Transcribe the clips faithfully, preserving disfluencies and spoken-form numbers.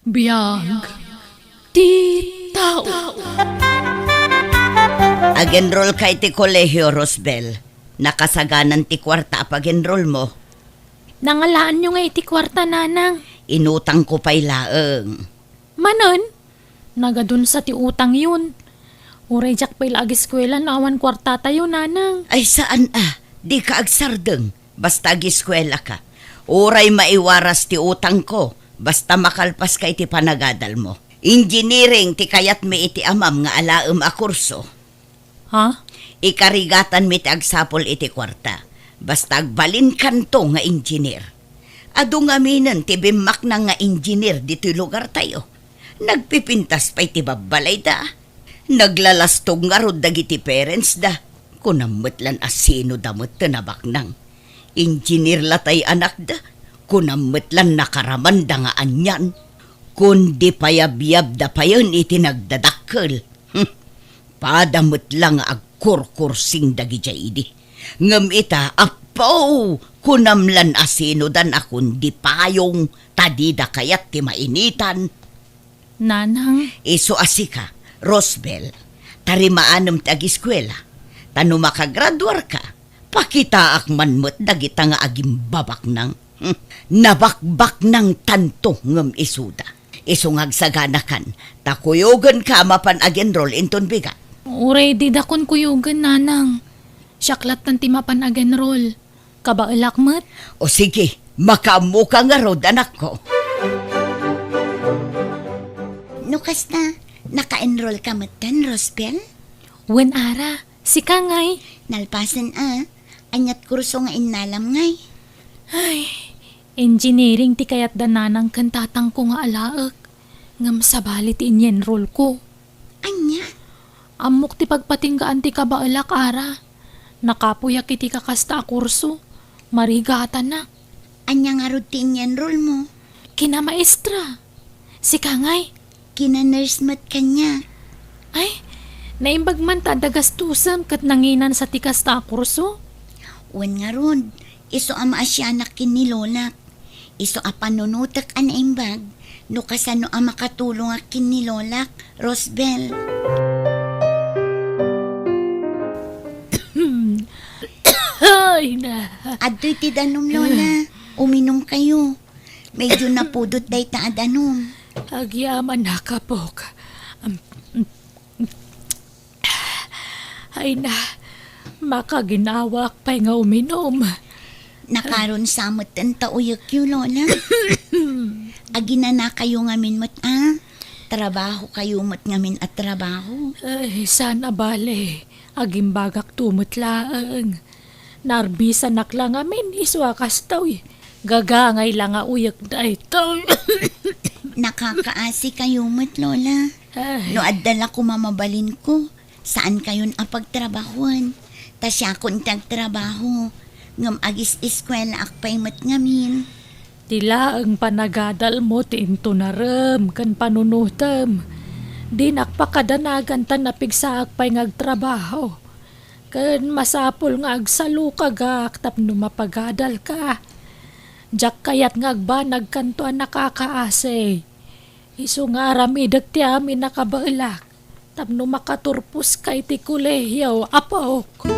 Biag ti tao. Ag-enrollka iti kolehio, Rosbel. Nakasaganan ti kuarta a pag-enrollmo. Nangalaanyo nga iti kuarta, Nanang. Inutangko pay laeng. Manen? Nagadunsa ti utangyon. Uray diak pay la agiskuela no awan kuartatayo, Nanang. Ay, saan a. Dika agsardeng. Basta agiskuelaka. Uray maiwaras ti utangko, basta makalpaska iti panagadalmo. Engineering ti kayatmi iti amam nga alaem a kurso. Ha? Ikarigatanmi ti agsapul iti kuarta. Basta agbalinkanto nga engineer. Adu ngaminen ti bimmaknang nga engineer ditoy lugartayo. Nagpipintas pay ti babbalayda. Naglalastog ngarud dagiti parentsda. Kunam met lan a sinoda met ti nabaknang. Engineer la tay anakda. Kunam met lan nakaramanda nga anian. Kundi payabyabda payen iti nagdadakkel. Hmm. Pada met la nga agkurkursing dagidiay idi. Ngem ita, appo, kunam lan a sinodan a kundi payong, ta dida kayat ti mainitan. Nanang. Isu a sika, Rosbel, tarimaanem ti agiskuela, ta no makagraduarka, pakitaak man met dagita nga agimbabaknang. Hmm, nabakbaknang tanto ngem isuda. Isu nga agsaganakan, ta kuyogenka a mapan ag-enroll inton bigat. Uray didakon kuyogen, Nanang. Siak lattan ti mapan ag-enroll. Kabaelak met. O sige, makaammoka ngarud, anakko. No kasta, naka-enrollka metten, Rosbel? Wen, Ara. Sika ngay? Nalpasen a. Aniat kurso nga innalam ngay? Ay, engineering ti kayatda nanang ken tatangko nga alaek. Ngem sabali ti inyenrolko. Ania? Ammok ti pagpatinggaan ti kabaelak, Ara. Nakapuyak iti kakasta a kurso. Marigatanak. Ania ngarud ti inyenrolmo? Kinamaestra. Sika ngay? Kina-nurse met kaniak. Ay, naimbag man ta adda gastosem ket nanginansa ti kasta a kurso? Wen ngarud, isu a maasianak ken ni lolak. Isu a panunotek a naimbag no kasano a makatulongak ken ni lolak, Rosbel. Ay, na. Adtoy ti danum, Lola. Uminumkayo. Medyo napudot dayta a danum. Agyamanak, apok. Am, ay na, makaginawaak pay nga uminum. Nakarunsa metten ta uyekyo, Lola. Aginanakayo ngamin met a. Trabahokayo met ngamin a trabaho. Ay, saan a bale. Agimbagakto met laeng. Narbisanak la ngamin isu a kastoy. Gagangay la nga uyek daytoy. Nakakaasikayo met, Lola. Ay. No adda la koma mabalinko, saankayon a pagtrabahoen. Ta siakon ti agtrabaho, ngem agis-eskuelaak pay met ngamin. Ti laeng panagadalmo ti intunarem ken panunotem. Dinak pakadanagan ta napigsaak pay nga agtrabaho. Ken masapul nga agsalukagak tapno mapagadalka. Diak kayat nga agbanagkanto a nakakaasi. Isu nga aramidek ti amin a kabaelak tapno makaturposka iti kolehio, apok.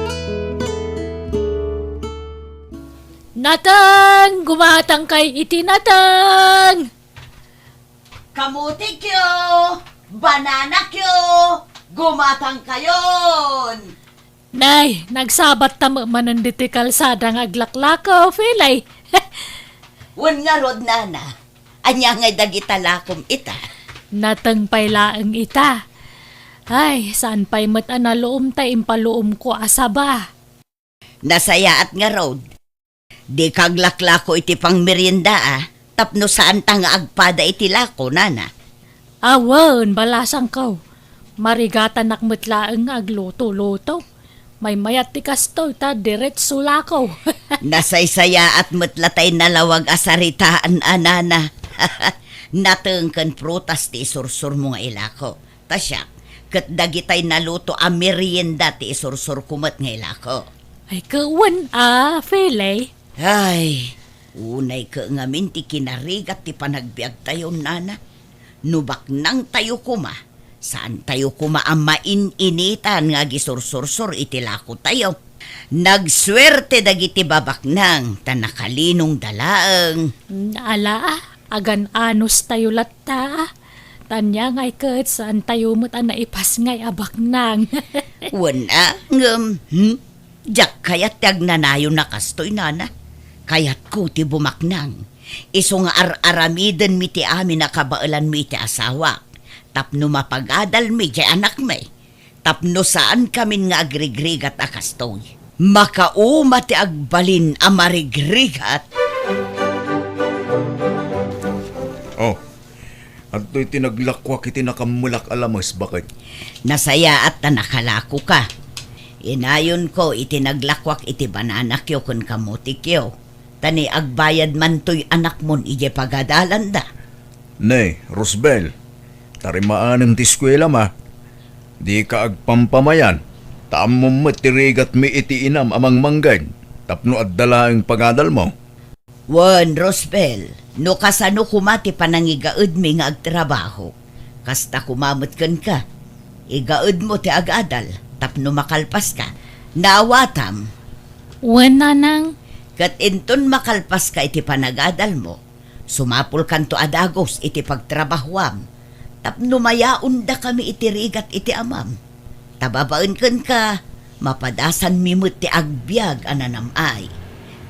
Nateng! Gumatangkay iti nateng! Kamutikyo! Bananakyo! Gumatangkayon! Nay, nagsabatta met manen ditoy kalsada nga aglaklako, Felay. Wen ngarud, nana, ania ngay dagita lakom ita? Nateng pay laeng ita. Ay, saan pay met a naluom ta impaluomko a saba. Nasayaat ngarud. Dika aglaklako iti pangmerienda, a, tapno saanta nga agpada iti lako, nana. Awan, balasangko. Marigatanak met laeng nga agluto-luto. Maymayat ti kastoy ta diretso lako. Nasaysayaat met la tay nalawag a saritaan a, nana. Nateng ken prutas ti isursurmo nga ilako. Ta siak, ket dagitay naluto a merienda ti isursurko met nga ilako. Ay, kawan a, Felay. Ay, unay ke ngamin ti kinarigat ti panagbiagtayo, nana. No baknangtayo koma, saantayo koma a main-initan nga agisursursor iti lakotayo. Nagsuerte dagiti babaknang ta nakalinongda laeng. Ala, agan-anostayo latta. Tania ngay ket saantayo met a naipasngay a baknang. Wen a, ngem, hmm? Diak kayat ti agnanayon a kastoy, nana. Kayatko ti bumaknang. Isu nga ar-aramidenmi ti amin a kabaelanmi iti asawak, tapno mapagadalmi diay anakmi, tapno saankamin nga agrigrigat a kastoy. Makauma ti agbalin a marigrigat. Oh, adtoy ti naglakuak iti nakammelak a lames, baket. Nasayaat ta nakalakoka. Inayonko iti naglakuak iti bananakyo ken kamotikyo. Ta ni agbayad mantoy anakmon idiay pagadalanda. Ne, Rosbel, tarimaanem ti eskuelam a. Dika agpampamayan, ta ammom met ti rigatmi iti inam a mangmangged tapno adda laeng pagadalmo. Wen, Rosbel, no kasano koma ti panangigaedmi nga agtrabaho, kasta koma met kenka. Igaedmo ti agadal tapno makalpaska. Naawatam? Wen, nanang. Ket inton makalpaska iti panagadalmo, sumapulkanto a dagus iti pagtrabahoam tapno mayaondakami iti rigat iti amam. Ta babaen kenka, mapadasanmi met ti agbiag a nanam-ay,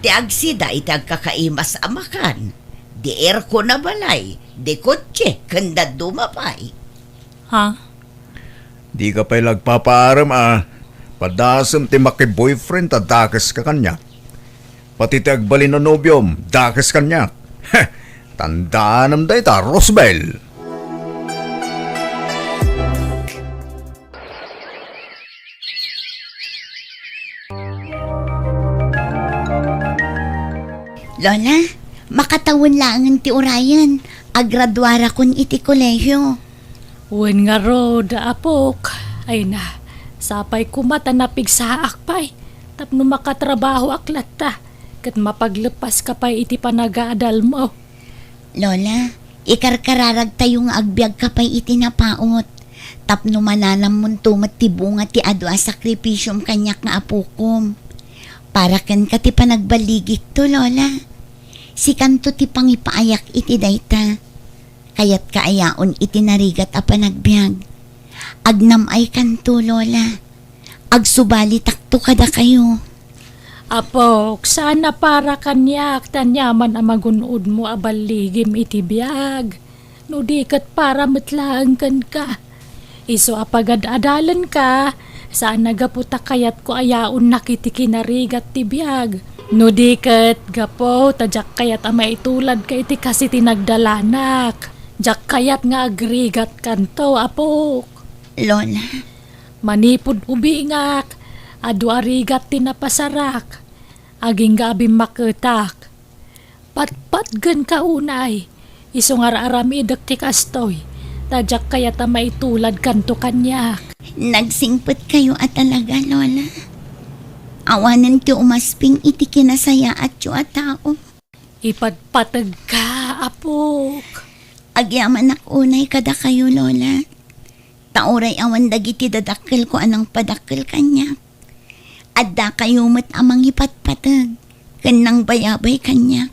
ti agsida iti agkakaimas a makan, di aircon a balay, di kotse, ken dadduma pay. Ha? Dika pay la agpapaarem a padasem ti maki-boyfriend ta dakeska kaniak. Pati ti agbalin a nobiom, dakes kaniak. Heh! Tandaanam dayta, Rosbel! Lola, makatawen laengen ti urayen. Agraduarakon iti kolehio. Wen ngarud, apok. Ay na, sapay koma ta napigsaak pay tapno makatrabahoak latta ket mapagleppaska pay iti panagadalmo. Lola, ikarkararagtayo nga agbiagka pay iti napaut tapno mananammonto met ti bunga ti adu a sakripisiom kaniak nga apokom. Para kenka ti panagballigikto, Lola. Sikanto ti pangipaayak iti dayta. Kayatka a yaon iti narigat a panagbiag. Agnam-aykanto, Lola. Agsubalitakto kadakayo. Apok, saan a para kaniak ti aniaman a magun-odmo a balligim iti biag, no di ket para met laeng kenka. Isu a pagad-adalenka, saan a gapu ta kayatko a yaonnak iti kinarigat ti biag, no di ket gapu ta diak kayat a maituladka iti kas iti nagdalanak. Diak kayat nga agrigatkanto, apok. Lola. Manipud ubingak, adu a rigat ti napasarak, agingga a bimmaketak. Patpatgenka unay, isu nga ar-aramidek ti kastoy, ta diak kayat a maituladkanto kaniak. Nagsingpetkayo a talaga, Lola. Awanen ti umasping iti kinasayaatyo a tao. Ipatpategka, apok. Agyamanak unay kadakayo, Lola. Ta uray awan dagiti dadakkelko a nangpadakkel kaniak, addakayo met a mangipatpateg ken nangbayabay kaniak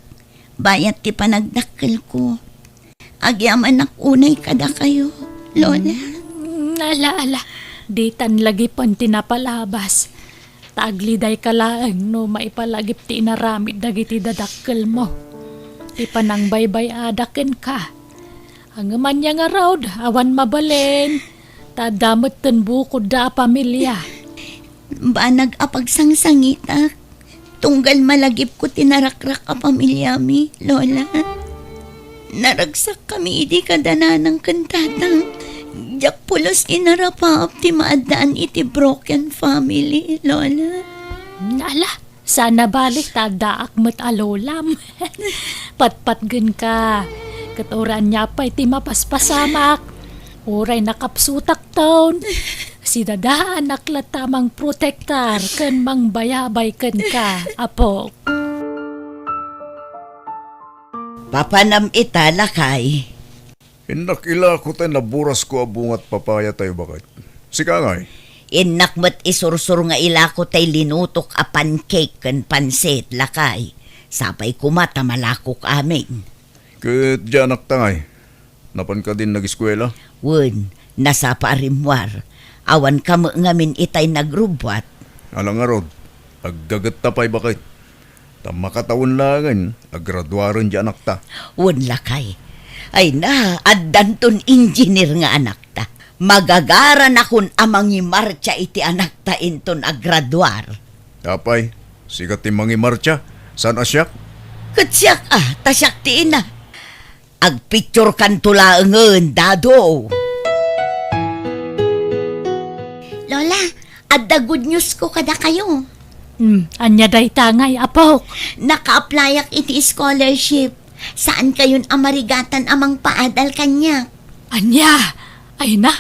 bayat ti panagdakkelko. Agyamanak unay kadakayo, Lola. Mm, ala, ala, ditan lagipen ti napalabas. Ta aglidayka laeng no maipalagip ti inaramid dagiti dadakkelmo. Ti panangbaybay-ada kenka. Ngem ania ngarud, awan mabalin. Ta adda metten bukodda a pamilia. Banag a pagsangsangitak. Tunggal malagipko ti narakrak a pamiliami, Lola. Naragsakkami idi kada nanang ken tatang. Diak pulos inarapaap ti maaddaan iti broken family, Lola. Ala, saan a bale ta addaak met a lolam. Patpatgenka. Ket uray ania pay ti mapaspasamak, uray nakapsutakton, sidadaanak latta a mangprotektar ken mangbayabay kenka, apok. Papanam ita, lakay. Innak ilako tay naburasko a bungat papaya tayo, baket. Sika ngay? Innak met isursur nga ilako tay linutok a pancake ken pansit, lakay. Sapay koma ta malakok amin. Ket diay anakta ngay? Napan kadin nageskuela? Wen, nasapa a rimmuar. Awan ka met ngamin itay nagrubbuat. Ala ngarud, aggagetta pay, baket. Ta makatawen laengen a graduaren diay anakta. Wen, lakay. Ay na, addanton engineer nga anakta. Magagaranakon a mangimartsa iti anakta inton agraduar. Apay, sika ti mangimartsa, saan a siak? Ket siak a, ta siak ti ina. Agpicturekanto laengen, Dado. Lola, adda good news ko kadakayo. Hmm, ania dayta ngay, apok? Naka-applyak iti scholarship. Saankayon a marigatan a mangpaadal kaniak. Ania? Ay na,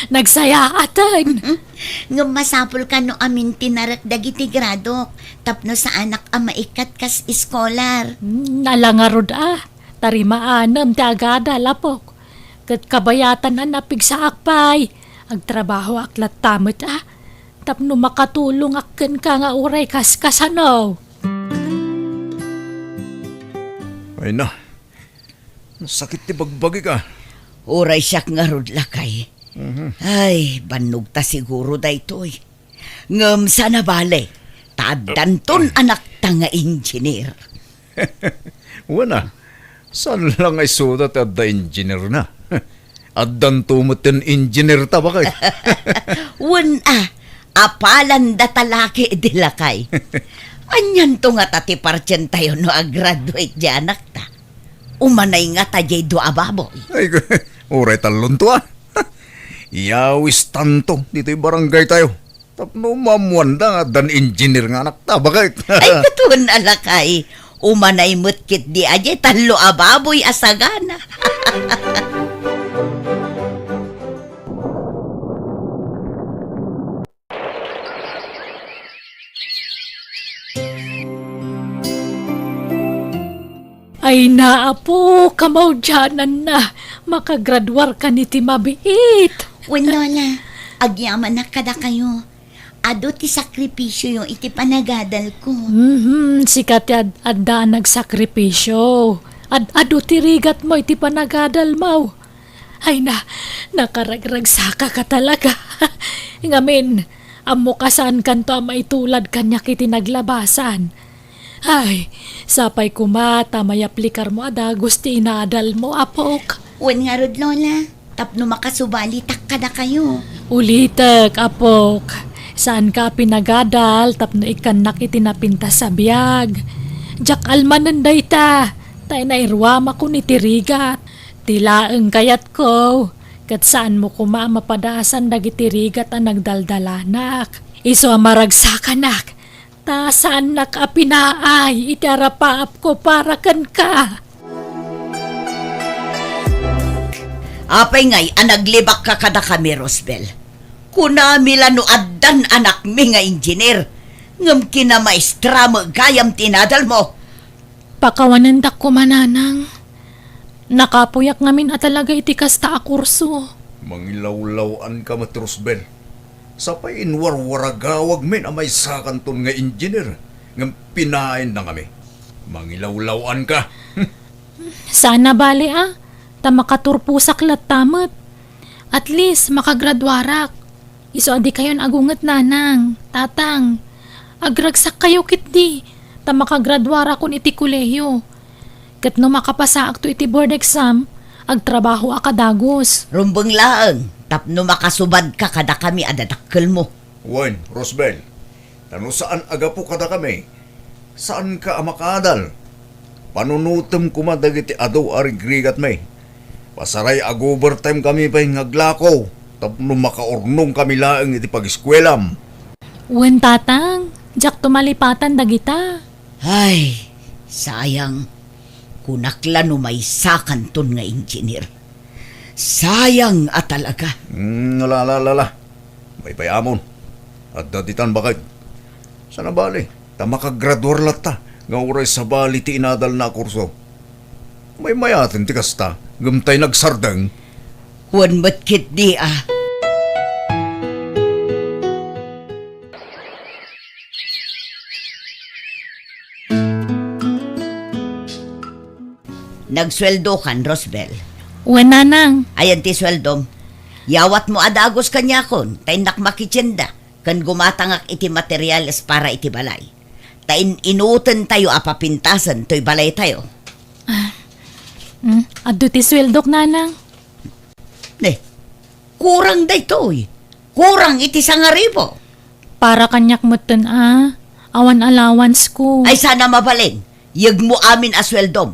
nagsayaaten. Mm-mm. Ngem masapul kano amin ti narek dagiti gradok tapno saanak a maikkat kas iskolar. Hmm, ala ngarud a. Tarimaanem ti agadal, apok. Ket kabayatan a napigsaak pay. Agtrabahoak latta met a. Tapno makatulongak kenka nga uray kaskasano. Ay na, sakit ti bagbagik a. Uray siak ngarud, lakay. Mhm. Ay, bannog ta siguro daytoy. Ngem saan a bale, ta addanton anakta nga engineer. Wen a, saan la nga isuda ti adda engineer na? Addanto met ti engineer ta, baket. Wen a, apalanda ta laki idi, lakay. Anianto ngata ti partientayo no agraduate diay anakta? Umanay ngata diay dua a baboy. Ay, uray tallonto a. Iyawistanto ditoy barangaytayo. Tapno maammoanda nga addan engineer nga anakta, baket. Ay, ket wen a, lakay. Umanay met ketdi a diay tallo a baboy a sagana. Ay na, apo, kamaudiananna. Makagraduarkan iti mabiit. Wen, Lola, agyamanak kadakayo. Adu ti sakripisioyo iti panagadalko. Mhm, sika ti ad-, adda a nagsakripisio. Ad-adu ti rigatmo iti panagadalmo. Ay na, nakaragragsakaka talaga. Ngamin, ammok a saankanto a maitulad kaniak iti naglabasan. Ay, sapay koma ta mayaplikarmo a dagus ti inadalmo, apok. Wen ngarud, Lola, tapno makasubalitak kadakayo. Ulitek, apok. Saanka a pinagadal tapno ikkannak iti napintas a biag. Diak almanen dayta, ta inairuamakon iti rigat. Ti laeng kayatko, ket saanmo koma a mapadasan dagiti rigat a nagdaldalanak. Isu a maragsakanak, ta saannak a pinaay iti arapaapko para kenka. Apay ngay a naglibakka kadakami, Rosbel? Kunami la no addan anakmi nga engineer, ngem kinamaestra met gayam ti inadalmo. Pakawanendak koma, nanang. Nakapuyak ngamin a talaga iti kasta a kurso. Mangilawlaw-anka met, Rosbel. Sapay inwarwaragawagmin a maysakanton nga engineer, ngem pinaayenda ngamin. Mangilawlaw-anka. Saan a bale a, ta makaturposak latta met. At least, makagraduarak. Isu a dikayon agunget, nanang, tatang. Agragsakkayo ketdi, ta makagraduarakon iti kolehiyo. Ket no makapasaakto iti board exam, agtrabahoak a dagus. Rumbeng laeng tapno makasubadka kadakami a dadakkelmo. Wen, Rosbel, ta no saan a gapu kadakami, saanka a makaadal. Panunotem koma dagiti adu a rigrigatmi. Pasaray, ag-overtime kami pay nga aglako tapno makaurnongkami laeng iti pageskuelam. Wen, tatang, diakto malipatan dagita. Ay, sayang. Kunak la no maysakanton nga engineer. Sayang a talaga. Hmm, ala, ala, ala, ala. Maypayamon. Adda ditan, baket. Saan a bale, ta makagraduar latta nga uray sabali ti inadalna a kurso. Maymayaten ti kasta, ngem tay nagsardeng. Wen met ketdi a. Nagsueldokan, Rosbel? Wen, nanang. Ayan ti sueldom. Yawatmo a dagus kaniakon, ta innak makitienda, ken gumatangak iti materials para iti balay. Ta in-inutentayo a papintasen toy balaytayo. Ah, mm, adda ti sueldok, nanang. Ne, kurang daytoy. Kurang iti sangaribu. Para kaniak metten a, awan allowance ko. Ay, sana mabalin. Yegmo amin a sueldom.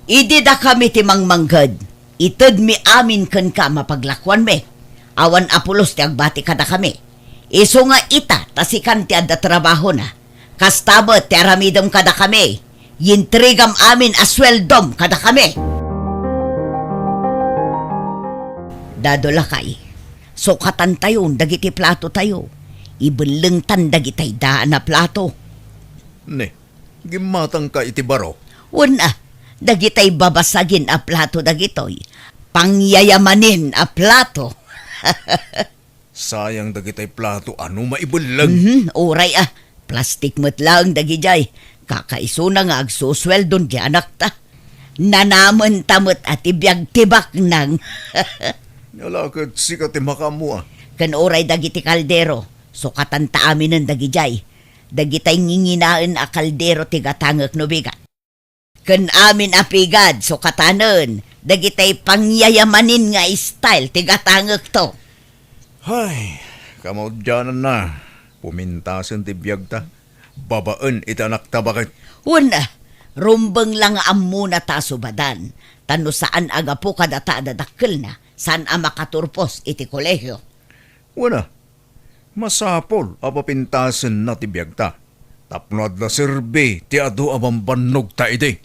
Idi dakami ti mangmangged, itedmi amin kenka a mapaglakuanmi. Awan a pulos ti agbati kadakami. Isu nga ita, ta sikan ti adda trabahona. Kasta met ti aramidem kadakami. Yintrigam amin a sueldom kadakami. Dado lakay, sukatantayon dagiti platotayo. Ibellengtan dagitay daan a plato. Ne, gimmatangka iti baro? Wen a, dagitay babasagin a plato dagitoy. Pangyayamanin a plato. Sayang dagitay plato a no maibelleng. Mhm, uray a. Plastik met laeng dagidiay. Kakaisuna nga agsusueldon ti anakta. Nanamenta met a ti biag ti baknang. Ala ket sika ti makaammo a. Ken uray dagiti kaldero, sukatanta aminen dagidiay. Dagitay nginginaen a kaldero ti gatangek no bigat. Ken amin a pigad, sukatanen, dagitay pangyayamanin nga style ti gatangekto. Hay, kamaudiananna, pumintasen ti biagta, babaen iti anakta baket. Wen a, rumbeng la nga ammona ta asubadan, ta no saan a gapu kadata a dadakkelna, saan a makaturpos iti kolehio. Wen a, masapul a papintasenna ti biagta tapno adda serbi ti adu a bambannogta idi.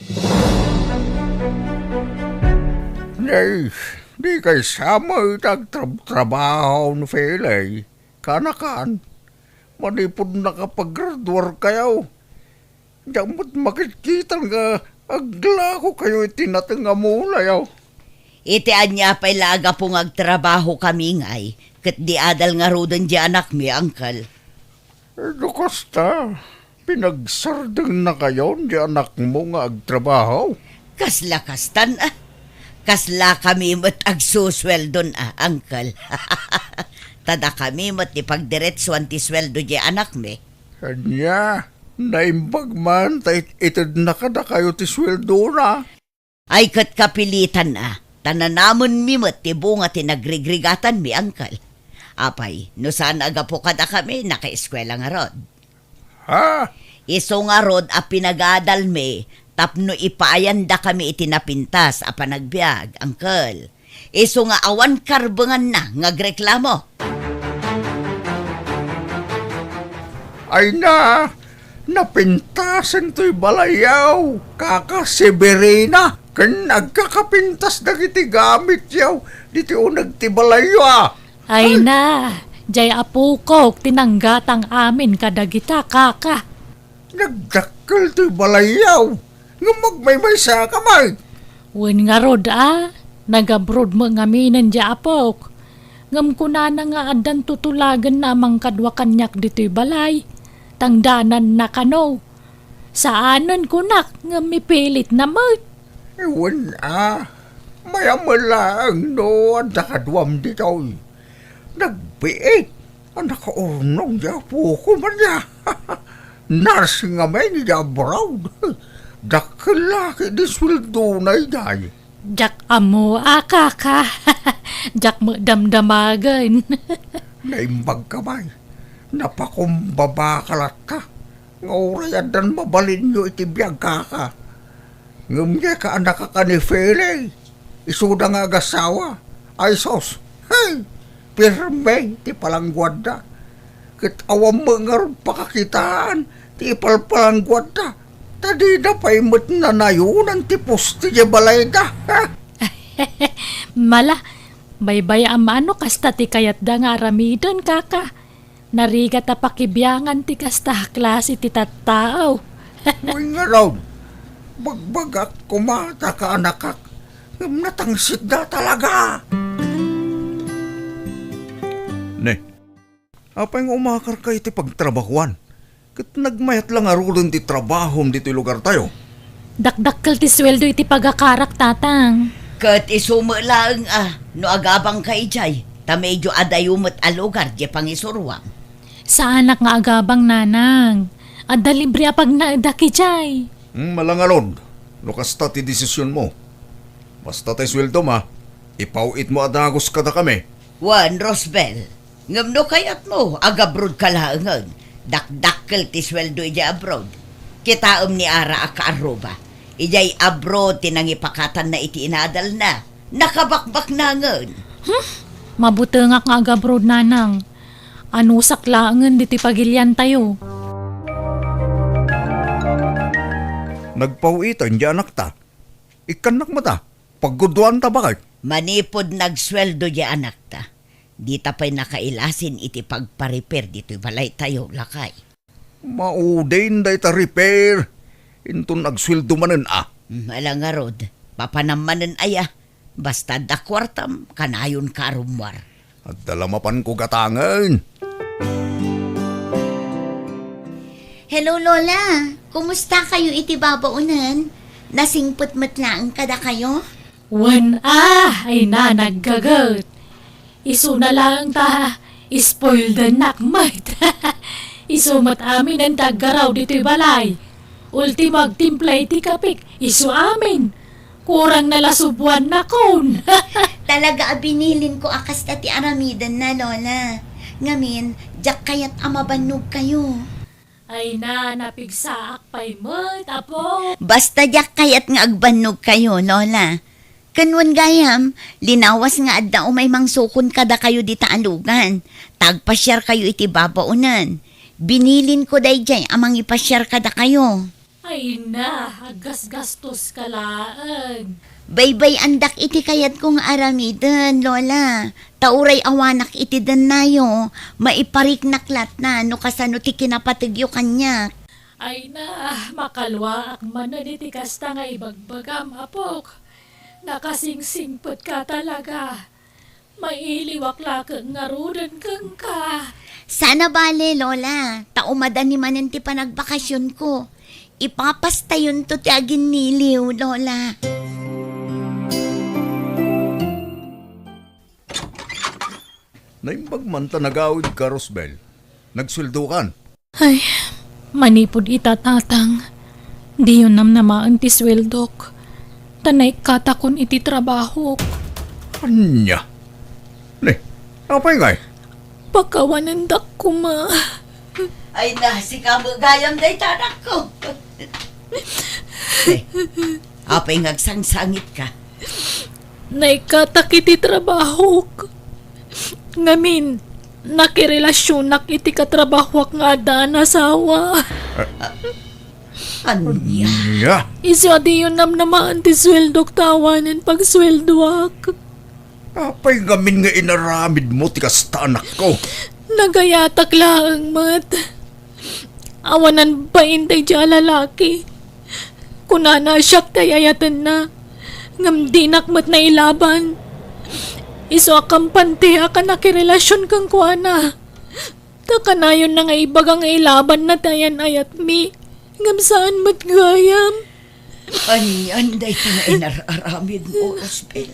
Nay, di kaysa met agtrabtrabaho no Felay, kanakan, manipud nakapagraduarkayo. Diak met makitkitan nga aglakokayo iti nateng a mulayo. Iti ania pay la a gapu nga agtrabahokami ngay, ket di adal ngaruden di anakmi, Uncle? No kasta, pinagsardengnakayon di anakmo nga agtrabaho? Kasla kastan a. Kaslakami met agsusueldon a, Uncle. Ta dakami met ti pagdiretsuan ti sueldo di anakmi. Ania, naimbag man ta it-, itedna kadakayo ti sueldona. Ay ket kapilitan a, ta nanamenmi met ti bunga ti nagrigrigatanmi, Uncle. Apay, no saan a gapu kadakami, nakaeskuela ngarud. Ha? Isu ngarud a pinagadalmi tapno ipaayandakami iti napintas a panagbiag, Uncle. Isu nga awan karbenganna nga agreklamo. Ay na, napintasen toy balayyo, Kaka Severina, ken agkakapintas dagiti gamityo ditoy uneg ti balayyo a. Ay na, diay apokok ti nanggatang amin kadagita, Kaka. Nagdakkel toy balayyo, ngem agmaymaysaka met. Wen ngarud a, nagabroad met ngaminen diay apok. Ngem kunana nga addan tutulagenna a mangkadua kaniak ditoy balay, tangdananna kano. Saanen kunak ngem mipilitna met. Wen a, mayat met laeng no adda kaduam ditoy. Nagbiit a nakaurnong ti apoko man ya. Nurse ngamin idiay abroad. Dakkel la ketdi sueldona idiay. Diak ammo a, Kaka. Diak met damdamagen. Naimbagka pay. Napakumbabaka latta nga uray addan mabalinyo iti biag, Kaka. Ngem diay kaanakaka ni Felay, isuda nga agasawa. Ay sus, hey! Pirme ti palangguadda. Ket awan met ngarud pakakitaan ti ipalpalangguadda. Ta dida pay met nanayonan ti poste diay balayda. Mala, baybay-am a no kasta ti kayatda nga aramiden, Kaka. Narigat a pakibiangan ti kasta a klase ti tattao. Wen ngarud, Bagbagak koma, daka anakak, ngem natangsitda talaga. Ne, apay nga umakarka iti pagtrabahuan? Ket nagmayat la ngaruden ti trabahom ditoy lugartayo. Dakdakkel ti sueldo iti pagakarak, Tatang. Ket isu met laeng a no agabangka idiay, ta medio adayo met a lugar diay pangisuroam. Saanak nga agabang, Nanang. Adda libre a pagnaedak idiay. Hmm, ala ngarud, no kasta ti desisionmo. Basta tay sueldom a, ipaw-itmo a dagus kadakami. Wen, Rosbel, ngem no kayatmo, agabrodka laengen. Dakdakkel ti sueldo idiay abroad. Kitaem ni Ara a kaarruba. Idiay abroad ti nangipakatanna iti inadalna. Nakabakbaknangen. Hmm? Mabutengak nga agabroad, Nanang. Anusak laengen ditoy pagiliantayo. Nagpaw-iten diay anakta. Ikkannak met a, pagguduanta, bakay? Manipud nagsueldo diay anakta, dita pay nakailasin iti pagparepair ditoy balaytayo, lakay. Maudin dayta repair. Inton agsueldo manen a. Hmm, ala ngarud, papanam manen aya. Basta adda kuartam, kanayonka a rummuar. Adda la mapanko gatangen. Hello, Lola. Kumusta kayo iti babaonen? Nasingpet met laeng kadakayo? Wen a, ay na naggaget. Isuna laeng ta spoildennak met. Isu met aminen ti aggaraw ditoy balay. Ultimo agtimpla iti kapek, isu amin. Kurang na la subuannakon. Talaga a binilinko a kasta ti aramidenna, Lola. Ngamin, diak kayat a mabannogkayo. Ay na, napigsaak pay met, apo. Basta diak kayat nga agbannogkayo, Lola. Ken wen gayam, linawas nga adda umay mangsukon kadakayo dita a lugan. Ta agpasiarkayo iti babaonen. Binilinko daydiay a mangipasiar kadakayo. Ay na, aggasgastoska laeng. Baybay-andak iti kayatko nga aramiden, Lola. Ta uray awanak iti dennayo, maipariknak lattan no kasano ti kinapategyo kaniak. Ay na, makaluaak manen iti kasta nga ibagbagam, apok. Nakasingsingpetka talaga. Mailiwak laeng ngaruden kenka. Saan a bale, Lola, ta umadani manen ti panagbakasionko. Ipapastayonto ti aginniliw, Lola. Naimbag man ta nagawidka, Rosbel. Nagsueldokan. Ay, manipud ita, Tatang, diyon namnamaen ti sueldok, ta naikkatakon iti trabahok. Ania? Ne, apay ngay? Pakawanendak koma. Ay na, sika met gayam dayta, anakko. Ne, apay nga agsangsangitka? Naikkatak iti trabahok. Ngamin, nakirelasionak iti katrabahoak nga adda a nasawa. Ania? Ania? Isu a diyon namnamaen ti sueldok ta awanen pagsueldoak. Apay ngamin nga inaramidmo ti kasta, anakko? Nagayatak laeng met. Awanan bain daydiay a lalaki. Kunana a siak ti ay-ayatenna, ngem dinak met nailaban. Isu a kampante a nakirelasion kenkuana. Ta kanayonna nga ibaga nga ilabanna ti ayan-ayatmi, ngem saan met gayam. Anian dayta nga inar-aramidmo, Rosbel?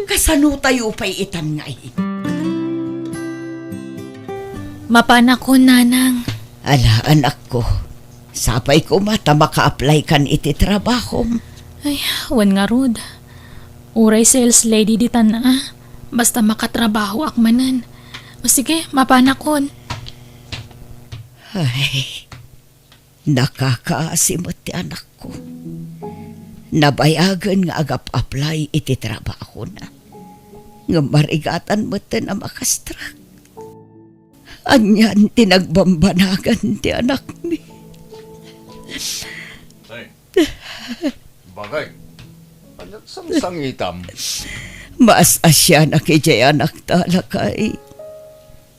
Kasano tayo pay itan nga ay? Mapanakon, Nanang. Ala, anakko. Sapay koma ta maka-apply kan iti trabahom. Ay, wen ngarud. Uray sales lady ditan a. Basta makatrabahoak manen. O sige, mapanakon. Ay, nakakaasi met ti anakko. Nabayagen nga agap-apply iti trabahona. Ngem marigatan metten a makastrak. Anian ti nagbambanagan ti anakmi. Ay, bagay. Anian sangsangitam? Maas-asianak idiay anakta, lakay.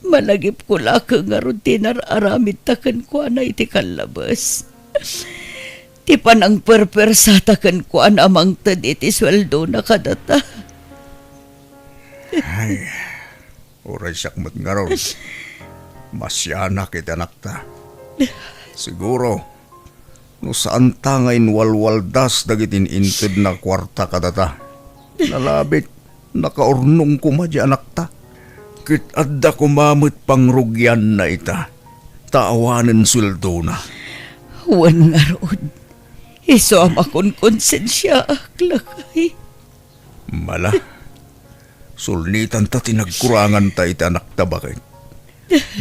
Malagipko laeng ngarud ti inar-aramidta kenkuana iti kallabes. Ipanangperpersata kenkuana a mangted iti sueldona kadata. Ay, uray siak met ngarud. Masianak iti anakta. Siguro, no saanta nga inwalwaldas dagiti in-intedna a kuarta kadata, nalabit, nakaurnong koma di anakta. Ket adda koma met pangrugianna ita, ta awanen sueldona. Wen ngarud, isu a makonkonsensiaak, lakay. Mala, sulnitanta ti nagkuranganta iti anakta, baket.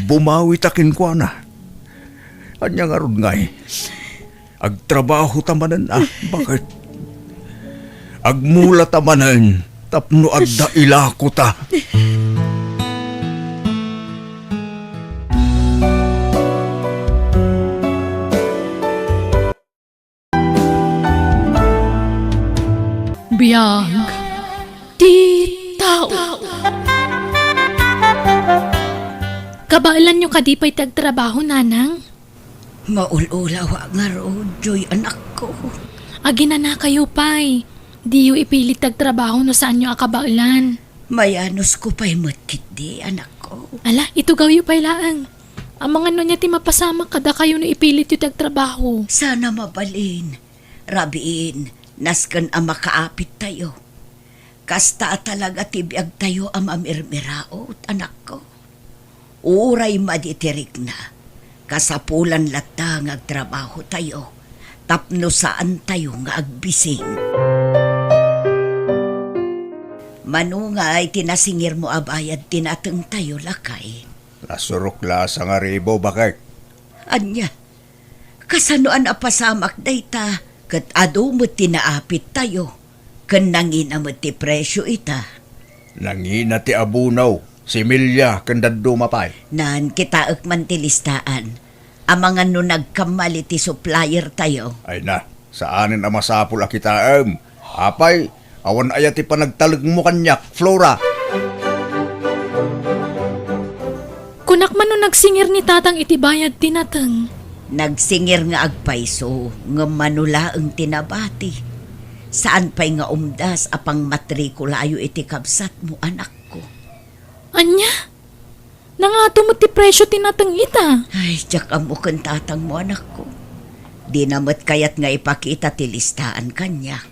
Bumawita kenkuana. Ania ngarud ngay? Agtrabahota manen a, baket. Agmulata manen tapno adda ilakota. Biag ti tao. Kabaelanyo kadi pay ti agtrabaho, nanang? Maul-ulawak ngarud, Joy, anakko. Aginanakayo pay. Diyo ipilit ti agtrabaho no saanyo a kabaelan. Mayanusko pay met ketdi, anakko. Ala, itugawyo pay laeng. Amangan no ania ti mapasamak kadakayo no ipilityo ti agtrabaho. Sana mabalin. Rabiin, nasken a makaapittayo. Kasta a talaga ti biagtayo a mamirmiraut, anakko. Uray madi ti rikna, kasapulan latta nga agtrabahotayo tapno saantayo nga agbising. Mano ngay ti nasingirmo a bayad ti natengtayo, lakay? Nasurok la a sangaribu, baket. Ania? Kasano a napasamak dayta ket adu met ti naapittayo, ken nangina met ti presio ita? Nangina ti abono, similya, ken dadduma pay. Nan, kitaek man ti listaan. Amangan no nagkamali ti supplier tayo. Ay na, saanen a masapul a kitaem. Apay, awan aya ti panagtalekmo kaniak, Flora? Kunak man no nagsingir ni Tatang iti bayad ti nateng. Nagsingir nga agpayso, ngem mano laeng ti nabati. Saan pay nga umdas a pangmatrikulayo iti kabsatmo, anakko. Ania? Nangato met ti presio ti nateng ita? Ay, diak ammo ken tatangmo, anakko. Dina met kayat nga ipakita ti listaan kaniak.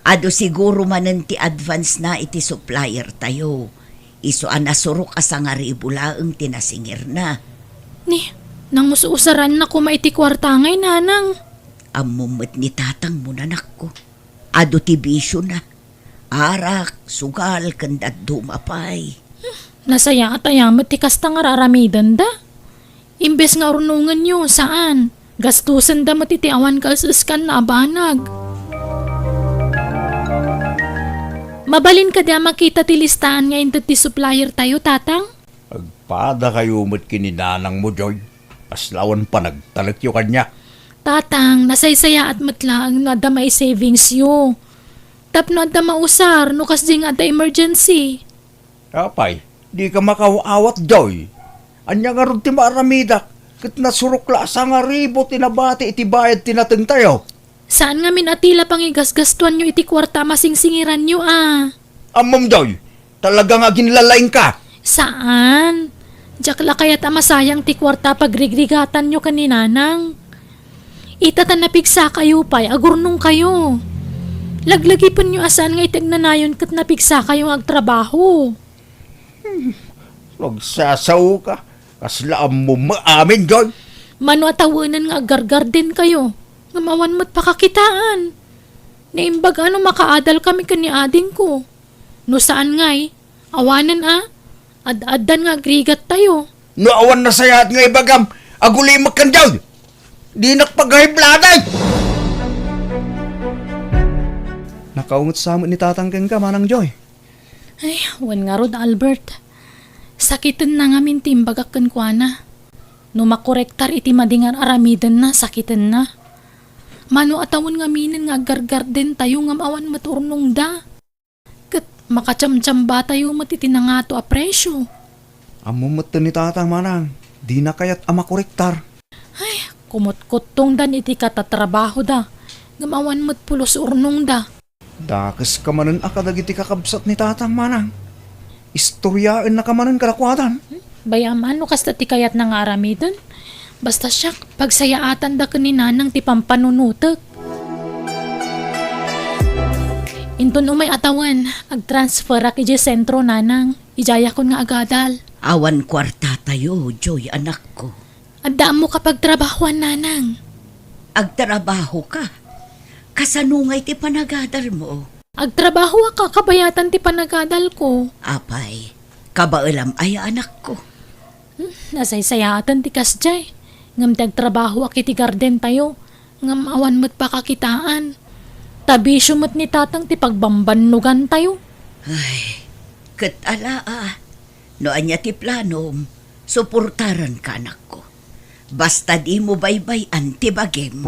Adu siguro manen ti advance na iti supplier tayo. Isu a nasurok a sangaribu laeng ti nasingirna. Ni, nangus-usaranna koma iti kuarta ngay, nanang. Ammom met ni tatangmo, anakko. Adu ti bisiona. Arak, sugal, ken dadduma pay. Nasayaat aya met ti kasta nga ar-aramidenda? Imbes nga urnongenyo, saan. Gastosenda met iti awan kaes-eskanna a banag. Mabalin kadi a makita ti listaan nga inted ti supplier tayo, Tatang? Agpadakayo met ken ni nanangmo, Joy. Kasla awan panagtalekyo kaniak. Tatang, nasaysayaat met laeng no adda mai-savingsyo. Tapno adda mausar no kasdi nga adda emergency. Apay, dika makaawat, Joy. Ania ngarud ti maaramidak? Ket nasurok la a sangaribu ti nabati iti bayad ti natengtayo. Saan ngamin a ti la pangigasgastoanyo iti kuarta a masingsingiranyo a? Ammom, Joy, talaga nga aginlalaingka. Saan. Diak la kayat a masayang ti kuarta a pagrigrigatanyo ken ni nanang. Ita ta napigsakayo pay, agurnongkayo. Laglagipenyo a saan nga iti agnanayon ket napigsakayo nga agtrabaho. Hmm, nagsasaoka. Kasla ammom amin, Joy. Mano a tawenen nga aggargardenkayo, ngem awan met pakakitaan. Naimbag a no makaadalkami ken ni adingko. No saan ngay, awanen a, ad-addan nga agrigattayo. No awan nasayaat nga ibagam, agulimek ken Joy. Dinak pagahibladay. Nakaunget sa met ni Tatang kenka, Manang Joy. Ay, wen ngarud, Albert. Sakitenna ngamin ti imbagak kenkuana. No makorektar iti madi nga ar-aramidenna, sakitenna. Mano a tawen ngaminen nga aggargardentayo ngem awan met urnongda. Ket makachamchambatayo met iti nangato a presio. Ammom metten ni Tatang, Manang, dina kayat a makorektar. Ay, Kumutkuttongdan iti katatrabahoda, ngem awan met pulos urnongda. Dakeska manen a kadagiti kakabsat ni Tatang, manang. Istoriaennaka manen kadakuada. Bay-am a no kasta ti kayatna nga aramiden. Basta siak, pagsayaatanda ken ni Nanang ti pampanunotek. Inton umay a tawen, agtransferak idiay sentro, Nanang. Idiayakon nga agadal. Awan kuartatayo, Joy, anakko. Adda ammoka pagtrabahoan, Nanang. Agtrabahoka? Kasano ngay ti panagadalmo? Agtrabahoak a kabayatan ti panagadalko. Apay, kabaelam aya, anakko? Hmm, nasaysayaaten ti kasdiay. Ngem ti agtrabahoak iti gardentayo, ngem awan met pakakitaan. Ta bisio met ni Tatang ti pagbambannogantayo. Ay, ket ala a, no ania ti planom, suportaranka, anakko. Basta dimo baybay-an ti bagim.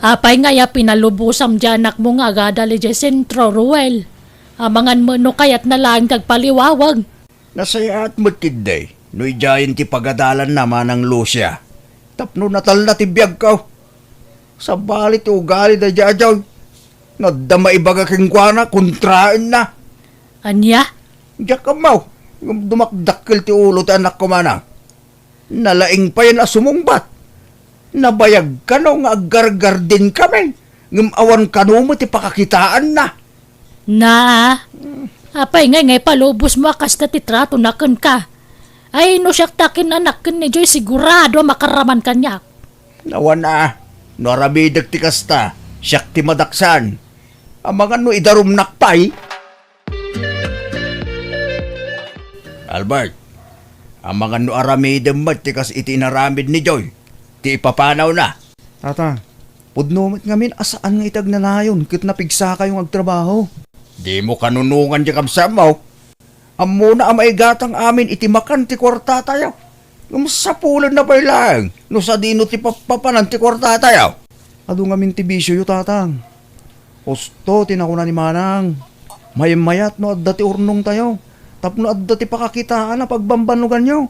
Apay ngay a pinalubosam ti anakmo nga agadal idiay sentro, Ruel? Amangan met no kayatna laeng ti agpaliwawag. Nasayaat met ketdi no idiayen ti pagadalanna, Manang Lucia, tapno natalna ti biagko. Sabali ti ugali daydiay a Joy. No adda maibaga kenkuana, kontraenna. Ania? Diak ammo, ngem dumakdakkel ti ulo ti anakko, manang. Nalaing payen a sumungbat. Nabayag kano nga aggargardenkami, ngem awan kano met ti pakakitaanna. Na, apay ngay nga ipalubosmo a kasta ti tratona kenka? Ay, no siak ti akin-anak ken ni Joy, sigurado a makaraman kaniak. Awan a, no aramidek ti kasta, siak ti madaksan. Amangan no idarumnak pay. Albert, amangan no aramidem met ti kas iti inaramid ni Joy, ti ipapanawna. Tata, pudno met ngamin a saan nga iti agnanayon ket napigsakayo nga agtrabaho. Dimo kanunongan ti kabsatmo. Ammona a maigatang amin iti makan ti kuartatayo. Ngem sapulenna pay laeng no sadino ti pappapanan ti kuartatayo. Adu ngamin ti bisioyo, Tatang. Husto ti nakuna ni Manang. Maymayat no adda ti urnongtayo tapno adda ti pakakitaan a pagbambannoganyo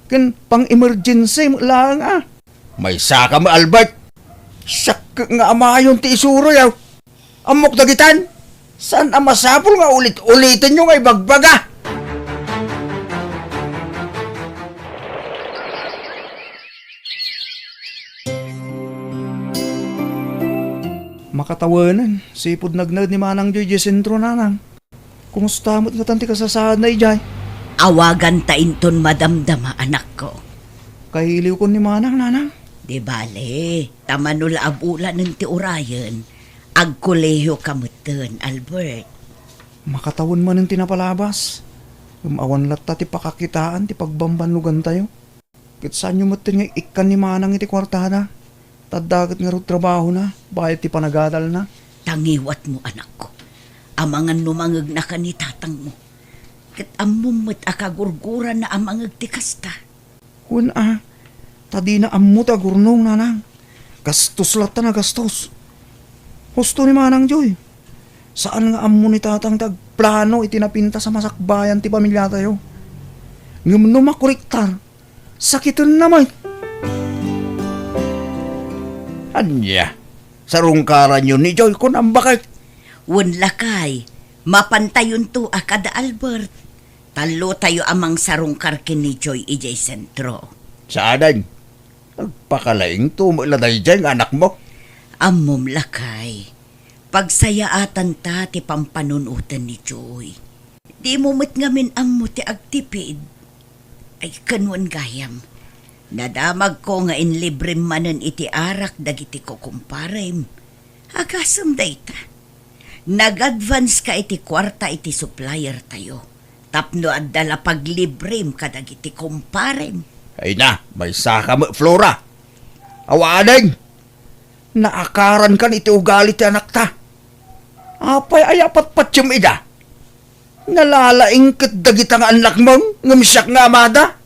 ken pang-emergency met laeng a. Maysaka met, Albert. Siak nga amayon ti isuroyo. Ammok dagitan. Saan a masapul nga ulit-ulitenyo nga ibagbaga. Makatawenen, sipud nagnaed ni Manang Joy idiay sentro, Nanang. Kumusta met ngatan ti kasasaadna idiay? Awaganta inton madamdama, anakko. Kailiwkon ni Manang, Nanang. Di bale, ta mano la a bulanen ti urayen, agkolehiyoka metten, Albert. Makatawen manen ti napalabas. Ngem awan latta ti pakakitaan ti pagbambannogantayo. Ket saanyo metten nga ikkan ni Manang iti kuartada. Ta adda ket ngarud trabahona bayat ti panagadalna. Ta ngiwatmo, anakko. Amangan no mangegnaka ni tatangmo. Ket ammom met a kagurgurana a mangeg ti kasta. Wen a, ta dina ammo ti agurnong, Nanang. Gastos latta a gastos. Husto ni Manang Joy. Saan nga ammo ni Tatang ti agplano iti napintas a masakbayan ti pamiliatayo. Ngem no makuriktar, sakitenna met. Ania? Sarungkaranyo ni Joy, kunam, baket? Wen, lakay, mapantayonto a kada Albert. Tallotayo a mangsarungkar ken ni Joy idiay sentro. Saanen? Agpakalaingto met la daydiay nga anakmo. Ammom, lakay. Pagsayaatanta ti pampanunoten ni Joy. Dimo met ngamin ammo ti agtipid. Ay, ken wen gayam, nadamagko nga inlibrem manen iti arak dagiti kukumparem. Agasem dayta. Nag-advance ka iti kuarta iti supplier tayo, tapno adda la paglibrem kadagiti kumparem. Ay na, maysaka met, Flora. Awanen! Naakaran kan iti ugali ti anakta. Apay aya a patpatiem ida? Nalalaing ket dagita nga annakmon, ngem siak nga amada.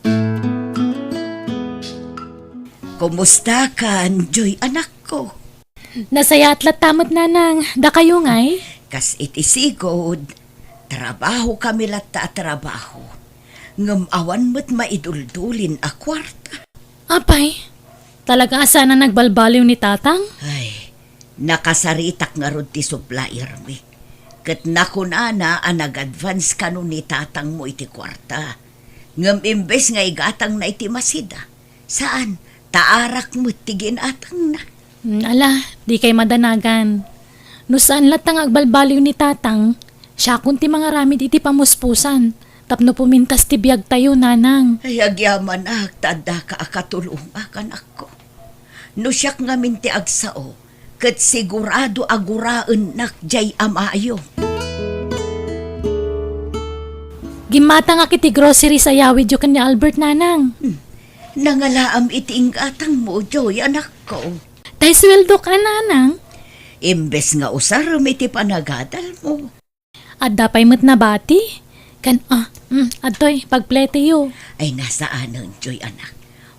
Kumusta kan, Joy, anakko? Nasayaat latta met, Nanang. Dakayo ngay? Kas iti sigud, trabaho kami latta a trabaho. Ngem awan met maiduldulin a kuarta. Apay, talaga a saan a nagbalbaliw ni Tatang? Ay, nakasaritak ngarud ti suppliermi. Ket nakunana a nag-advance kano ni Tatangmo iti kuarta. Ngem imbes nga igatangna iti masida, saan, ta arak met ti ginatangna. Hmm, ala, dikay madanagan. No saan latta nga agbalbaliw ni Tatang, siakon ti mangaramid iti pamuspusan tapno pumintas ti biagtayo, Nanang. Ay, agyamanak ta addaka a katulongak, anakko. No siak ngamin ti agsao, ket sigurado a guraennak diay amayo. Gimmatangak iti groceries a yawidyo ken ni Albert, Nanang. Hmm. Nangalaam iti inggatangmo, Joy, anakko. Tay sueldok a, Nanang. Imbes nga usarem iti panagadalmo. Adda pay met nabati? Ken, ah, mm, adtoy, pagpleteyo. Ay, nasaanen, Joy, anak.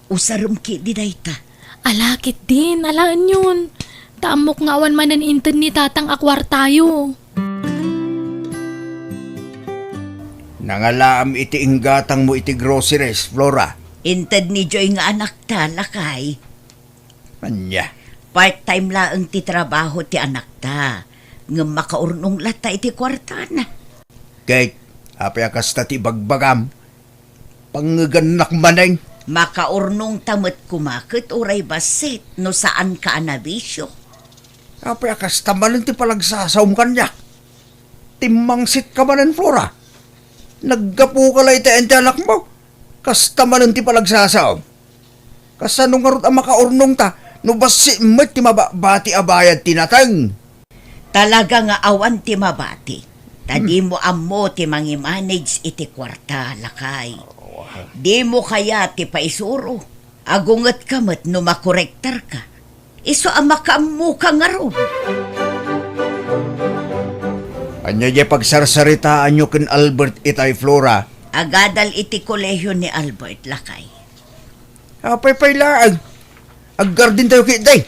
Usarem ketdi dayta. Ala, ketdin, alaenyon. Ta ammok nga awan manen inted ni Tatang a kuartayo. Nangalaam iti inggatangmo iti groceries, Flora. Inted ni Joy nga anakta, lakay. Ania? Part-time laeng ti trabaho ti anakta, ngem makaurnong latta iti kuartana. Kate, apay a kasta ti ibagbagam? Pangngegannak manen. Makaurnongta met koma ket uray bassit no saanka a nabisio. Apay a kasta manen ti palagsasaom kaniak? Timmangsitka manen, Flora. Naggapuka la iti ayan ti anakmo. Kasta manen ti palagsasaom. Kasano ngarud a makaurnongta no bassit met ti mababati a bayad ti nateng? Talaga nga awan ti mabati. Ta Hmm. dimo ammo ti mangimanage iti kuarta, lakay. Dimo kayat ti paisuro. Agungetka met no makorektarka. Isu a makaammoka ngarud. Ania diay pagsarsaritaanyo ken Albert itay, Flora? Agadal iti kolehio ni Albert, lakay. Apay pay laeng? Aggardentayo ketdi.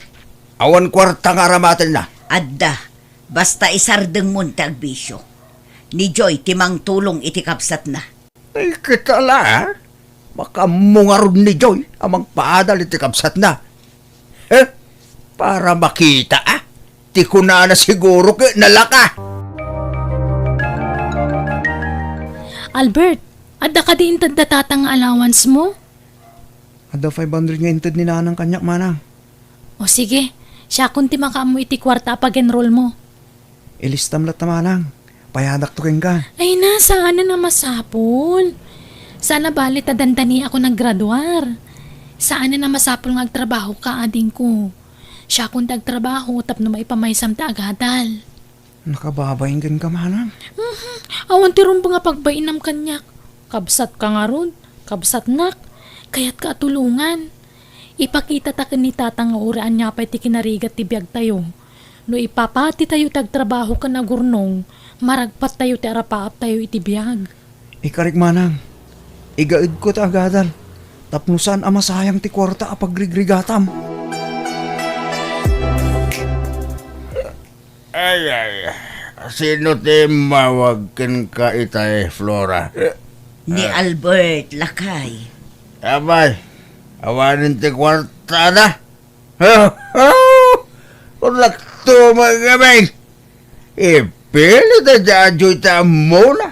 Awan kuarta nga aramatenna. Adda. Basta isardengmon ti agbisio. Ni Joy ti mangtulong iti kabsatna. Ay, ket ala, ah. Makaammo ngarud ni Joy a mangpaadal iti kabsatna. Eh, para makita, ah. Ti kunana siguro ket nalaka. Albert, adda kadi inted da Tatang nga allowance mo? Adda five hundred nga inted ni Nanang kaniak, Manang. O sige, siakon ti makaammo iti kuarta a pag-enroll mo. Ilistam latta, Manang. Payadakto kenka. Ay na, saanen a masapul. Saan a bali ta dandaniakon a graduar. Saanen a masapul nga agtrabahoka, adingko. Siakon ti agtrabaho tapno maipamaysam ti agadal. Nakababain kenka, Manang. Mhm. Awan ti rumbeng a pagbainam kaniak. Kabsatka ngarud, kabsatnak. Kayatka a tulongan. Ipakitata ken ni Tatang nga uray ania pay ti kinarigat ti biagtayo. No ipapatitayo ti agtrabaho ken agurnong, maragpattayo ti arapaaptayo iti biag. Ikarik, Manang. Igaedko ti agadal. Tapno saan a masayang ti kuarta a pagrigrigatam. Ay, ay, sino ti immawag kenka itay, Flora? Ni Ah. Albert, lakay. Apay, awanen ti kuartada? Kunakto, mga kamay. Ipilit a diay ammona.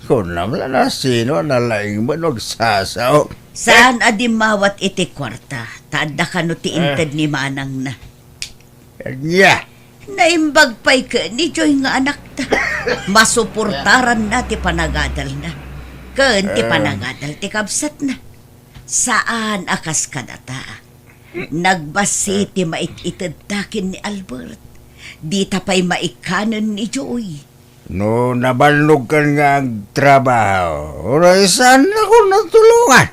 Kunam la no sino a nalaing man no agsasao. Saan a dimmawat iti kuarta, ta adda kano ti Eh. inted ni manangna. Ania? Naimbag pay ken ni Joy nga anakta. Masuportaranna ti panagadalna. Ken ti Eh. panagadal ti kabsatna. Saan a kas kadata. Nagbassit ti mait-itedta ken ni Albert. Dita pay maikkanen ni Joy. No nabannogkan nga agtrabaho, uray saannakon a tulongan.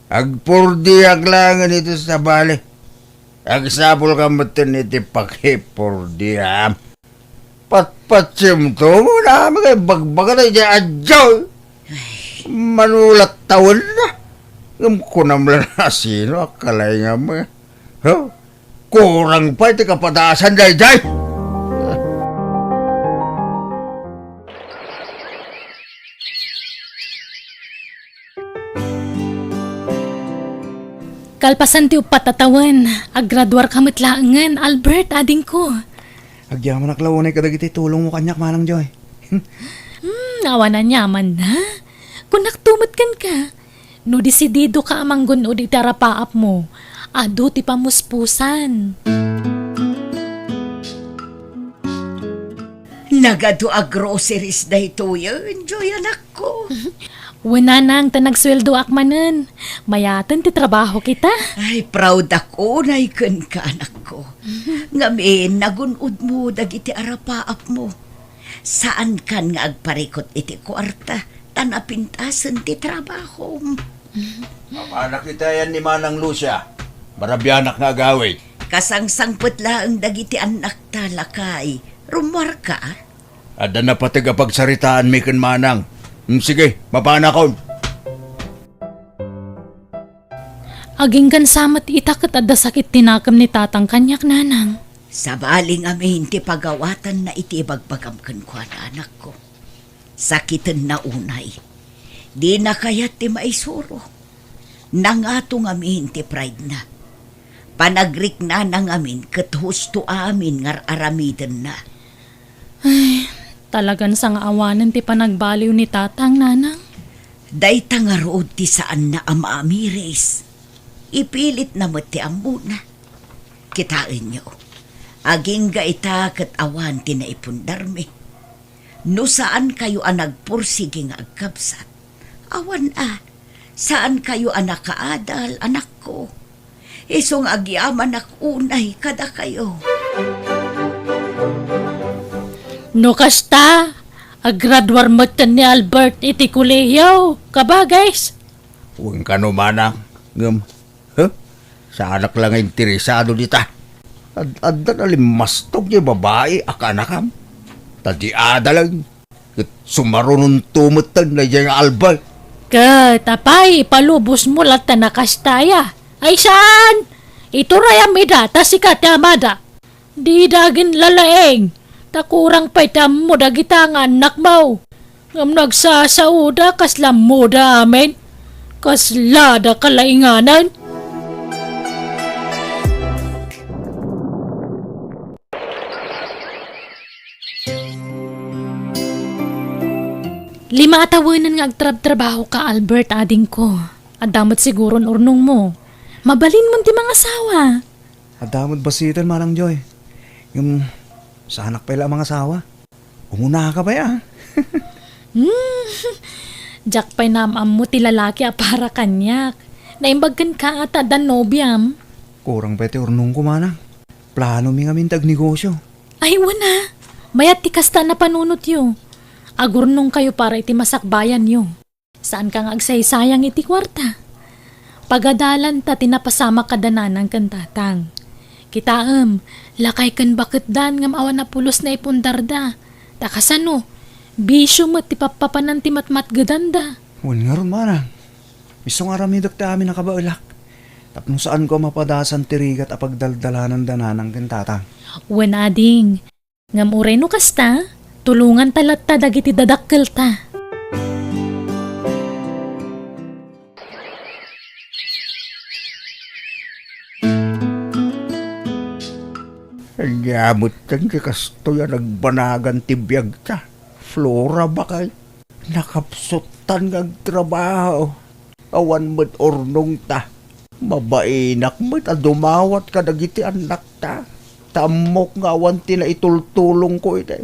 Agpordiak laengen iti sabali. Agsapulka metten iti pakipurdiam. Patpatsiemto mo na, mga bagbaga na dyan, adyaw. Ay. Manulat tawen na. Ngem kunam la no sino a kalaingam. Huh? Kurang pay ti kapadasan daydiay. Kalpasan ti uppat a tawen, aggraduarka met laengen, Albert, adingko. Agyamanak la unay kadagiti tulongmo kaniak, Manang Joy. Hmm, awan aniamanna. Kunak met kenka, no desididoka a manggun-od iti arapaapmo, adu ti pamuspusan. Nagadu a groceries daytoyen, Joy, anakko. Wen, nanang, ta nagsueldoak manen. Mayaten ti trabaho kita. Ay, proud ako, nay, kenka, anakko. Ngamin, nagun-odmo dagiti arapaapmo. Saankan nga agparikut iti kuarta, ta napintasen ti trabahom. Mapanak itayan ni Manang Lucia. Marabianak nga agawid. Kasangsangpet laeng dagiti annakta, lakay. Rummuarka? Adda napateg a pagsaritaanmi ken Manang. Mm, sige, mapanakon. Aginggan sa met ita ket adda sakit ti nakem ni tatang kaniak, nanang. Sabali ngamin ti pagawatanna iti ibagbagam kenkuana, anakko. Sakitenna unay. Dina kayat ti maisuro. Nangato ngamin ti pride-na. Panagriknana ngamin ket husto amin nga ar-aramidenna. Ay, talagan sangaawanen ti panagbaliw ni tatang, nanang. Dayta ngarud ti saanna a maamiris. Ipilitna met ti ammona. Kitaenyo, agingga ita ket awan ti naipundarmi. No saankayo a nagpursigi nga agkabsat, awan a, saankayo a nakaadal, anakko. Isu nga agyamanak unay kadakayo. No kasta, aggraduar metten ni Albert iti kolehiyo, kabagis. Wen kano, manang, ngem, he? Saanak la nga interesado dita. Ad-, adda nalimmastog ti babai a kaanakam. Ta di adaleng, ket sumarunonto metten daydiay nga Albert. Ket apay, ipalubosmo latta a kasta aya? Ay saan! Iturayam ida, ta sika ti amada. Dida aginlalaing, ta kurang pay ti ammo dagita nga annakmo. Ngem no agsasaoda, kasla ammoda amin. Kaslada kalainganan. Lima a tawenen nga agtrabtrabahoka, Albert, adingko. Adda met siguron urnongmo. Mabalinmon ti mangasawa. Adda met bassiten, Manang Joy. Ngem, saanak pay la a mangasawa. Umunaka pay, a. Hmm. Diak pay naam-ammo ti lalaki a para kaniak. Naimbag kenka a ta adda nobiam. Kurang pay ti urnongko, manang. Planomi ngamin ti agnegosio. Ay, wen a. Mayat ti kasta a napanunotyo. Agurnongkayo para iti masakbayanyo. Saanka nga agsaysayang iti kuarta. Pagadalanta ti napasamak kada nanang ken tatang. Kitaem, lakay ken baketdan ngem awan a pulos naipundarda. Ta kasano, bisio met ti pappapanan ti matmatgedanda. Wen ngarud, manang. Isu nga aramidek ti amin a kabaelak. Tapno saanko a mapadasan ti rigat a pagdaldalananda nanang ken tatang. Wen, ading. Ngem uray no kasta, tulonganta latta dagiti dadakkelta. Ania met ti kastoy a nagbanagan ti biagta, Flora, bakay? Nakapsuttan nga agtrabaho. Awan met urnongta. Mabainak met a dumawat kadagiti annakta. Ta ammok nga awan ti naitultulongko iti,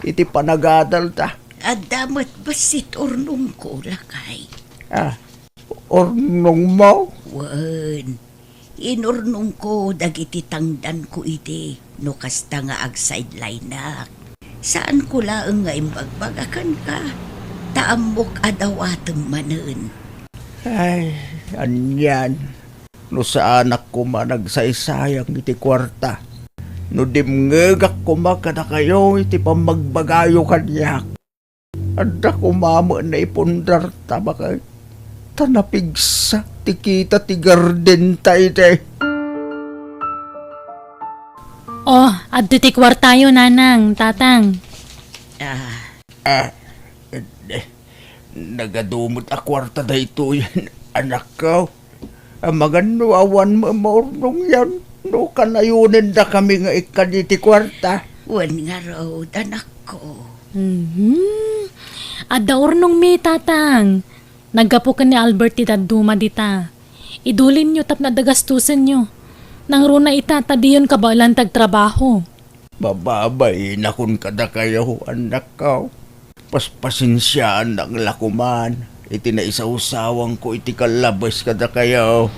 iti panagadalta. Adda met bassit urnongko, lakay. Ah, urnongmo? Wen. Inurnongko dagiti tangdanko idi no kasta nga agsideline-ak. Saanko laeng nga imbagbaga kenka, ta ammok a dawatem manen. Ay, anian, no saanak koma nagsaysayang iti kuarta, no dimngegak koma kadakayo iti pammagbagayo kaniak. Adda koma met naipundarta, bakay. Ta napigsa ti kita ti gardenta iti. Oh, adda ti kuartayo, nanang, tatang. Ah. Ah, eh, nagadu met a kuarta daytoy, anakko. Amangan no awan maurnongyon no kanayonendakami nga ikkadi ti kuarta. Wen ngarud, anakko. Mhm. Adda urnongmi, Tatang. Naggapu ken ni Albert ti dadduma dita. Idulinyo tapno adda gastusenyo. Nangruna ita ta diyon kabaelan ti agtrabaho. Mababainakon kadakayo, annakko. Paspasensiaannak la koman iti naisawsawangko iti kallabes kadakayo.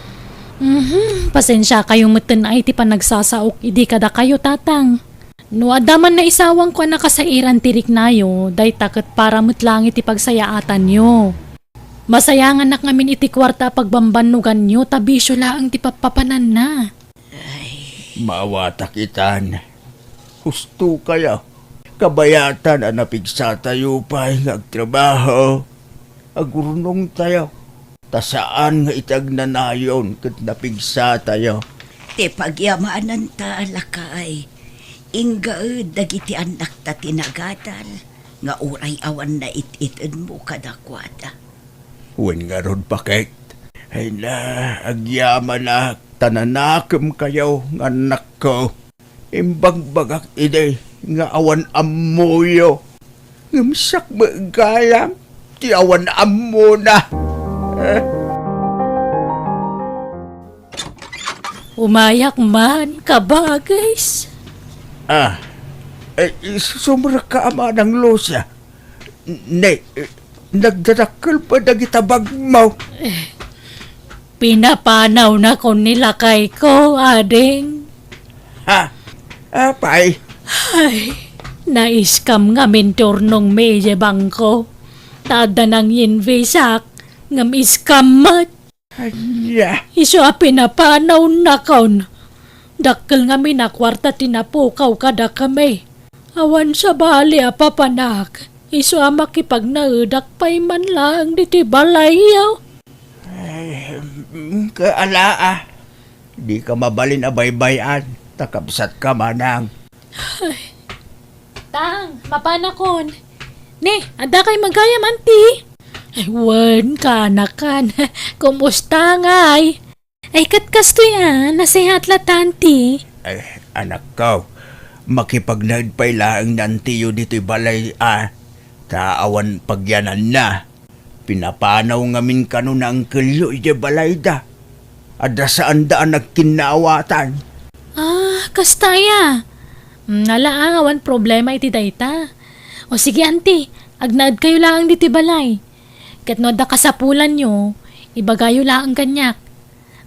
Mhm, pasensiakayo metten ay ti panagsasaok idi kadakayo, Tatang. No adda man naisawangko a nakasairan ti riknayo, dayta ket para met laeng iti pagsayaatanyo. Masayanganak ngamin iti kuarta a pagbambannoganyo ta bisio laeng ti pappapananna. Ay. Maawatak itan. Husto kayo. Kabayatan a napigsatayo pay nga agtrabaho. Agurnongtayo. Ta saan nga iti agnanayon ket napigsatayo. Ti pagyamananta, lakay, inggaed dagiti annakta ti nagadal nga uray awan nait-itenmo kadakuada. Wen ngarud, baket. Ay na, agyamanak, ta nanakemkayo nga annakko. Imbagbagak idi nga awan ammoyo. Ngem siak met gayam ti awan ammona. Eh? Umayak man, kabagis. Ah, eh, sumrekka a manang Lucia. Ne, eh, nagdadakkel pay dagita bagmo. Eh, pinapanawnakon ni lakayko, ading. Ha? Apay? Ay, na-scam ngamin ti urnongmi idiay bangko. Ta adda nangyenvisak, ngem scam met. Ania? Isu a pinapanawnakon. Dakkel ngamin a kuarta ti napukaw kadakami. Awan sabali a papanak. Isu a makipagnaedak pay man laeng ditoy balayyo. Ay, mm, kaala, ah. Dika mabalin a baybay-an, ta kabsatka manang. Ay. Tang, mapanakon. Ne, adda kay magayam, anti? Ay, wen, kanakan. Kumusta ngay? Ay, ket kastoy a, nasehat la ta, anti. Ay, anakko, makipagnaed pay laeng ni antiyo ditoy balay a, ta awan pagyananna. Pinapanaw ngamin kano ni angkelyo idiay balayda. Adda saanda a nagkinnaawatan. Ah, kasta aya. Mm, ala, ah, awan problema iti dayta. O sige, anti, agnaedkayo laeng ditoy balay. Ket no adda kasapulanyo, ibagayo laeng kaniak.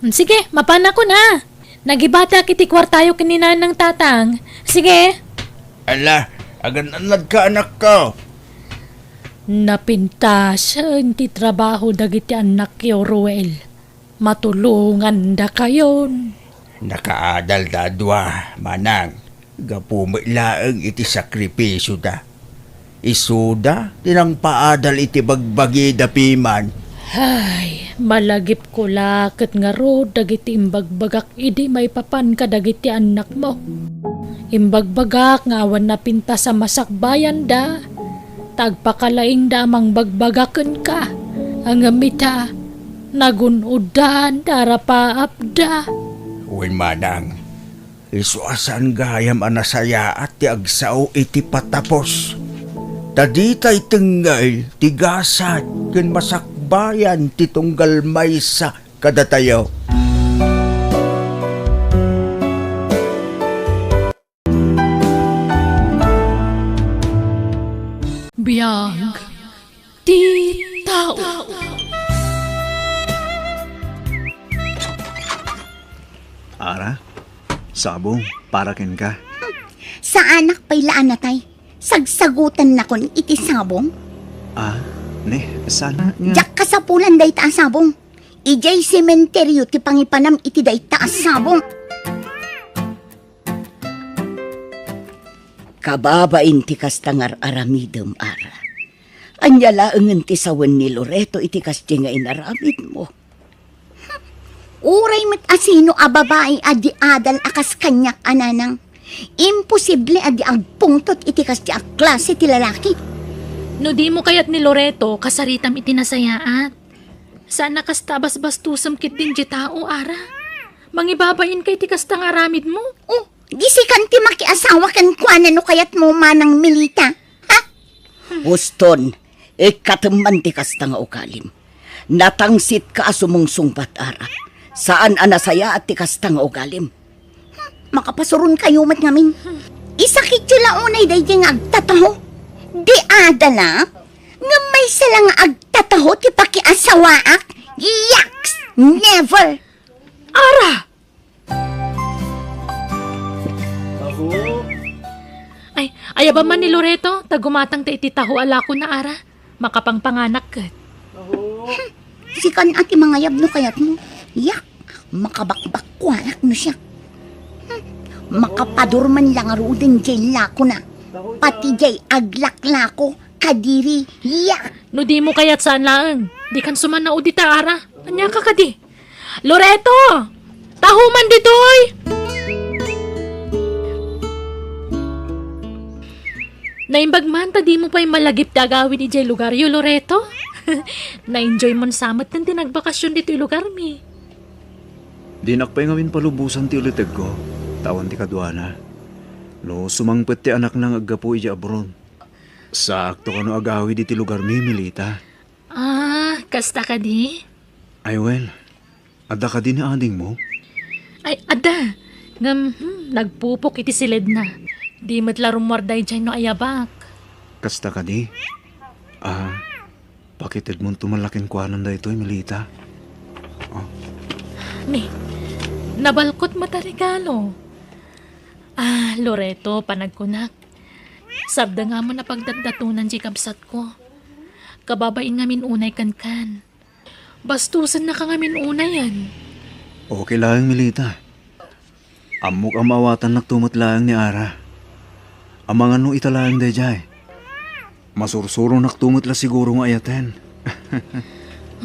Mm, sige, mapanakon a. Nagibatak iti kuartayo ken ni Nanang Tatang. Sige. Ala, agan-annadka, anakko. Napintasen ti trabaho dagiti annakyo, Ruel. Matulongandakayon. Nakaadalda a dua, manang. Gapu met laeng iti sakripisioda. Isuda ti nangpaadal iti bagbagida piman. Ay, malagipko la ket ngarud dagiti imbagbagak idi maipapan kadagiti annakmo. Imbagbagak nga awan napintas a masakbayanda, ta agpakalaingda a mangbagbaga kenka. Ngem ita, nagun-oddan ti arapaapda. Wen manang, isu a saan gayam a nasayaat ti agsao iti patapos. Ta ditay tengngel ti gasat ken masakbayan ti tunggal maysa kadatayo. Biag ti tao. Ara, sabong para kenka. Saanak pay la a natay. Sagsagutennakon iti sabong. Ah, ne, sana nga. Diak kasapulan dayta a sabong. Idiay sementerio ti pangipanam iti dayta a sabong. Kababain ti kasta nga ar-aramidem, Ara. Ania laengen ti sawen ni Loreto iti kasdi nga inaramidmo? Uray met a sino a babai a di adal a kas kaniak a nanang. Imposible a di agpungtot iti kasdi a klase ti lalaki. No dimo kayat ni Loreto, kasaritam iti nasayaat. Saan a kasta a basbastusem ketdin diay tao, Ara. Mangibabain ka iti kasta nga aramidmo. Oh, di sikan ti makiasawa kenkuana no kayatmo, Manang Melita. Ha? Huston, ikkatem man ti kasta nga ugalim. Natangsitka a sumungsungbat, Ara. Saan a nasayaat ti kasta nga ugalim. Makapasuron kayo met ngamin. Isakityo la unay daydi nga agtataho. Di adala, ngem maysa la nga agtataho ti pakiasawaak. Yaks! Never! Ara! Ay, ayaba man ni Loreto, ta gumatang ta iti taho a lakona, Ara. Makapangpanganak ket. Sikan a ti mangayab no kayatmo. Yak, makabakbakkuanak no siak. Hmm, makapadur man la ngaruden diay lakona. Pati diay aglaklako, kadiri. Yak! No dimo kayat, saan laeng. Dikan sumanao dita, Ara. Ania ka kadi? Loreto! Taho man ditoy! Naimbag man ta dimo pay malagip ti agawid idiay lugaryo, Loreto. Na-enjoy mon sa met ti nagbakasyon ditoy lugarmi. Dinak pay ngamin palubosan ti ulitegko, ta awan ti kaduana. No sumangpet ti anakna nga aggapu idiay abroad, saakto kano agawid iti lugarmi, Melita. Ah, kasta kadi? Ay, wen, adda kadi ni adingmo? Ay, adda. Ngem, hmm, nagpupok iti siledna. Di met la rummuar daydiay no ayabak. Kasta kadi? Ah, pakitedmonto man la kenkuana daytoy, Melita. Oh. Ni, nabalkot met a regalo. Ah, Loreto, panagkunak. Sabda nga amin a pagdatdatonan ti kabsatko. Kababain ngamin unay kenkan. Bastusennaka ngamin unayen. Okay laeng, Melita. Ammok a maawatannakto met laeng ni Ara. Amangan no ita laeng daydiay. Masursuronakto met la siguro nga ayaten.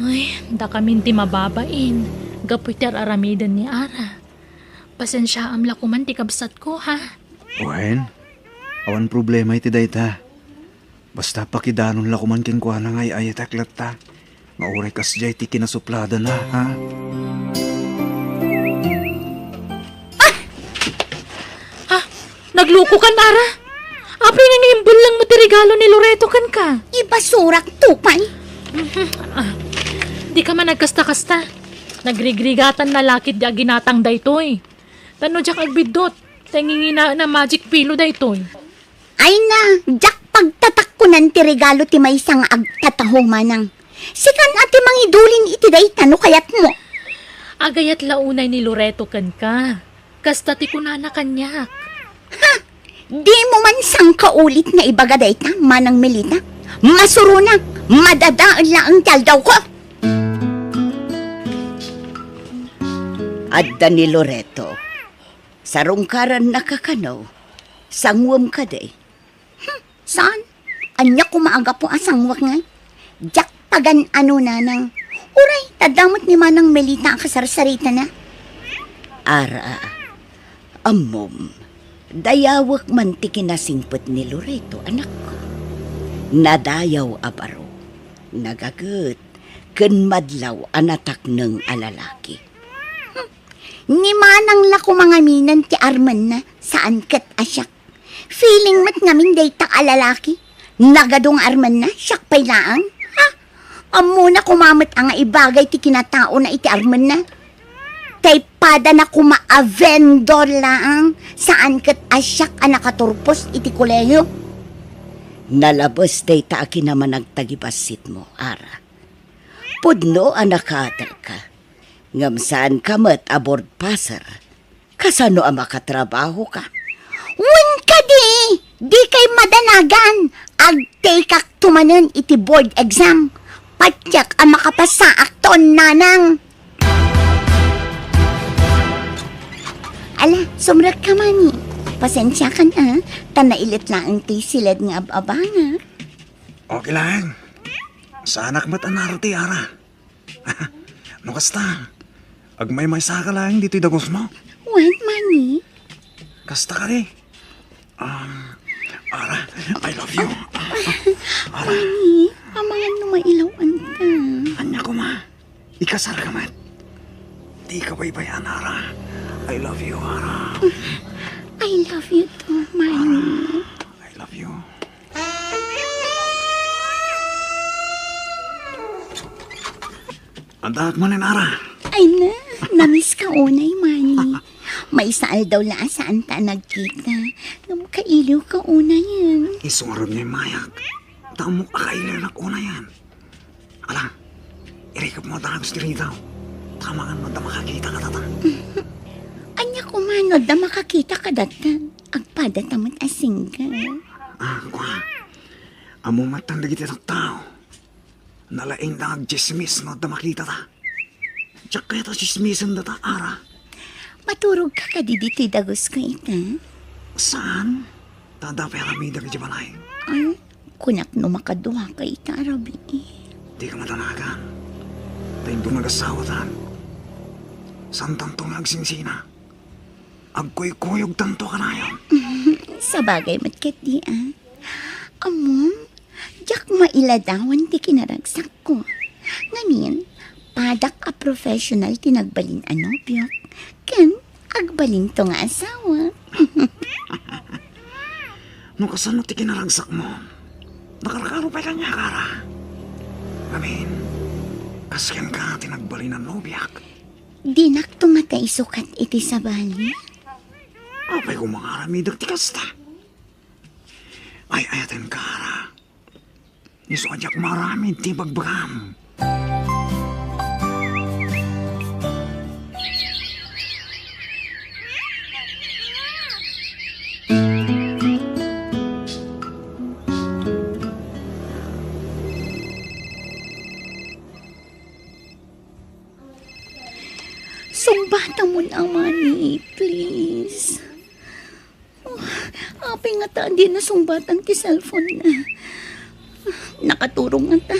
Ay, dakamin ti mababain gapu iti ar-aramiden ni Ara. Pasensiaam la koman ti kabsatko, ha? Wen, awan problema iti dayta. Basta pakidanon la koman kenkuana nga ay-ayatek latta. Nga uray kasdiay ti kinasupladana, ha? Ah! Ah, naglukokan, Ara? Apay nga imbulleng mo ti regalo ni Loreto kenka? Ibasurak to pay. Mhm. Ah, di ka man nagkasta-kasta. Nagrigrigatanna la ketdi a ginatang daytoy. Tano diak agbiddut, ta nginginaen a magic pillow daytoy. Ay na, diak pagtatakkonan ti regalo ti maysa nga agtataho, manang. Sikan a ti mangidulin iti dayta no kayatmo. Agayat la unay ni Loreto kenka. Kasta ti kunana kaniak. Ha? Dimo man sangkaulit nga ibaga dayta, Manang Melita? Masuronak, madadael laeng ti aldawko. Adda ni Loreto. Sarungkarannaka kano? Sanguem kadi? Hmm, saan? Ania koma a gapu a sanguek ngay? Diak pagan-ano, nanang. Uray, ta adda met ni Manang Melita a kasarsaritana. Ara, ammom, dayawek man ti kinasingpet ni Loreto, anakko. Nadayaw a baro, nagaget, ken madlaw a natakneng a lalaki. Hmm, ni Manang la koma ngamin ti armenna, saan ket a siak. Feeling met ngamin dayta a lalaki. Nagadu nga armenna, siak pay laeng. Ha? Ammona koma met a nga ibagay ti kinataona iti armenna. Tay padana koma a vendor laeng, saan ket a siak a nakaturpos iti kolehiyo. Nalabes dayta a kinamanagtagibassitmo, Ara. Pudno a nakaatelka, ngem saanka met a board passer. Kasano a makatrabahoka? Wen kadi, dikay madanagan. Agtekakto manen iti board exam. Patiek a makapasaakton, nanang. Ala, sumrekka, mani. Pasensiakan, a, ta nailet laeng ti siled nga ab-abanga. Okay lang. Saanak met a narati, Ara. No kasta, agmaymaysaka laeng ditoy dagusmo? Wen, mani. Kasta kadi. Um, Ara, I love you. Ara. Mani, amangan no mailaw-anta. Ania koma? Ikasarka met. Dika baybay-an, Ara. I love you, Ara. I love you too, Manny. I love you. Addaak manen, Ara. Ay na, namiss ka unay, Manny. Maysa aldaw la a saan ta nagkita. Ngem kailiw ka unayen. Isu ngarud nga immayak. Ta ammok a kailiwnak unayen. Ala, irikepmo a dagus ti ridaw. Ta amangan no adda makakita kadata. Ania koma no adda makakita kadata? Agpadata met a single. Ah, kua. Ammom met dagiti tattao. Nalaingda nga agtsismis no adda makitata. Diak kayat a tsismisendata, Ara. Maturogka kadi ditoy dagusko ita? Saan? Ta adda pay aramidek idiay balay. Ah, kunak no makaduaka ita a rabii. Dika madanagan. Ta inton agasawatan, saantanto nga agsingsina. Agkuykuyogtanto kanayon. Sabagay met ketdi, a. Ammom, diak mailadawan ti kinaragsakko. Ngamin, padak a professional ti nagbalin a nobiok, ken agbalinto nga asawa. No kasano ti kinaragsakmo, nakarkaro pay kaniak, Ara. Ngamin, kas kenka ti nagbalin a nobiak. Dinakto ngata isukat iti sabali? Apay koma nga aramidek ti kasta? Ay-ayatenka, Ara. Isu a diak maaramid ti ibagbagam. Sungbatamon a, Manny, please. Oh, apay ngata a dina sungbatan ti cellphone na? Nakaturong ngata.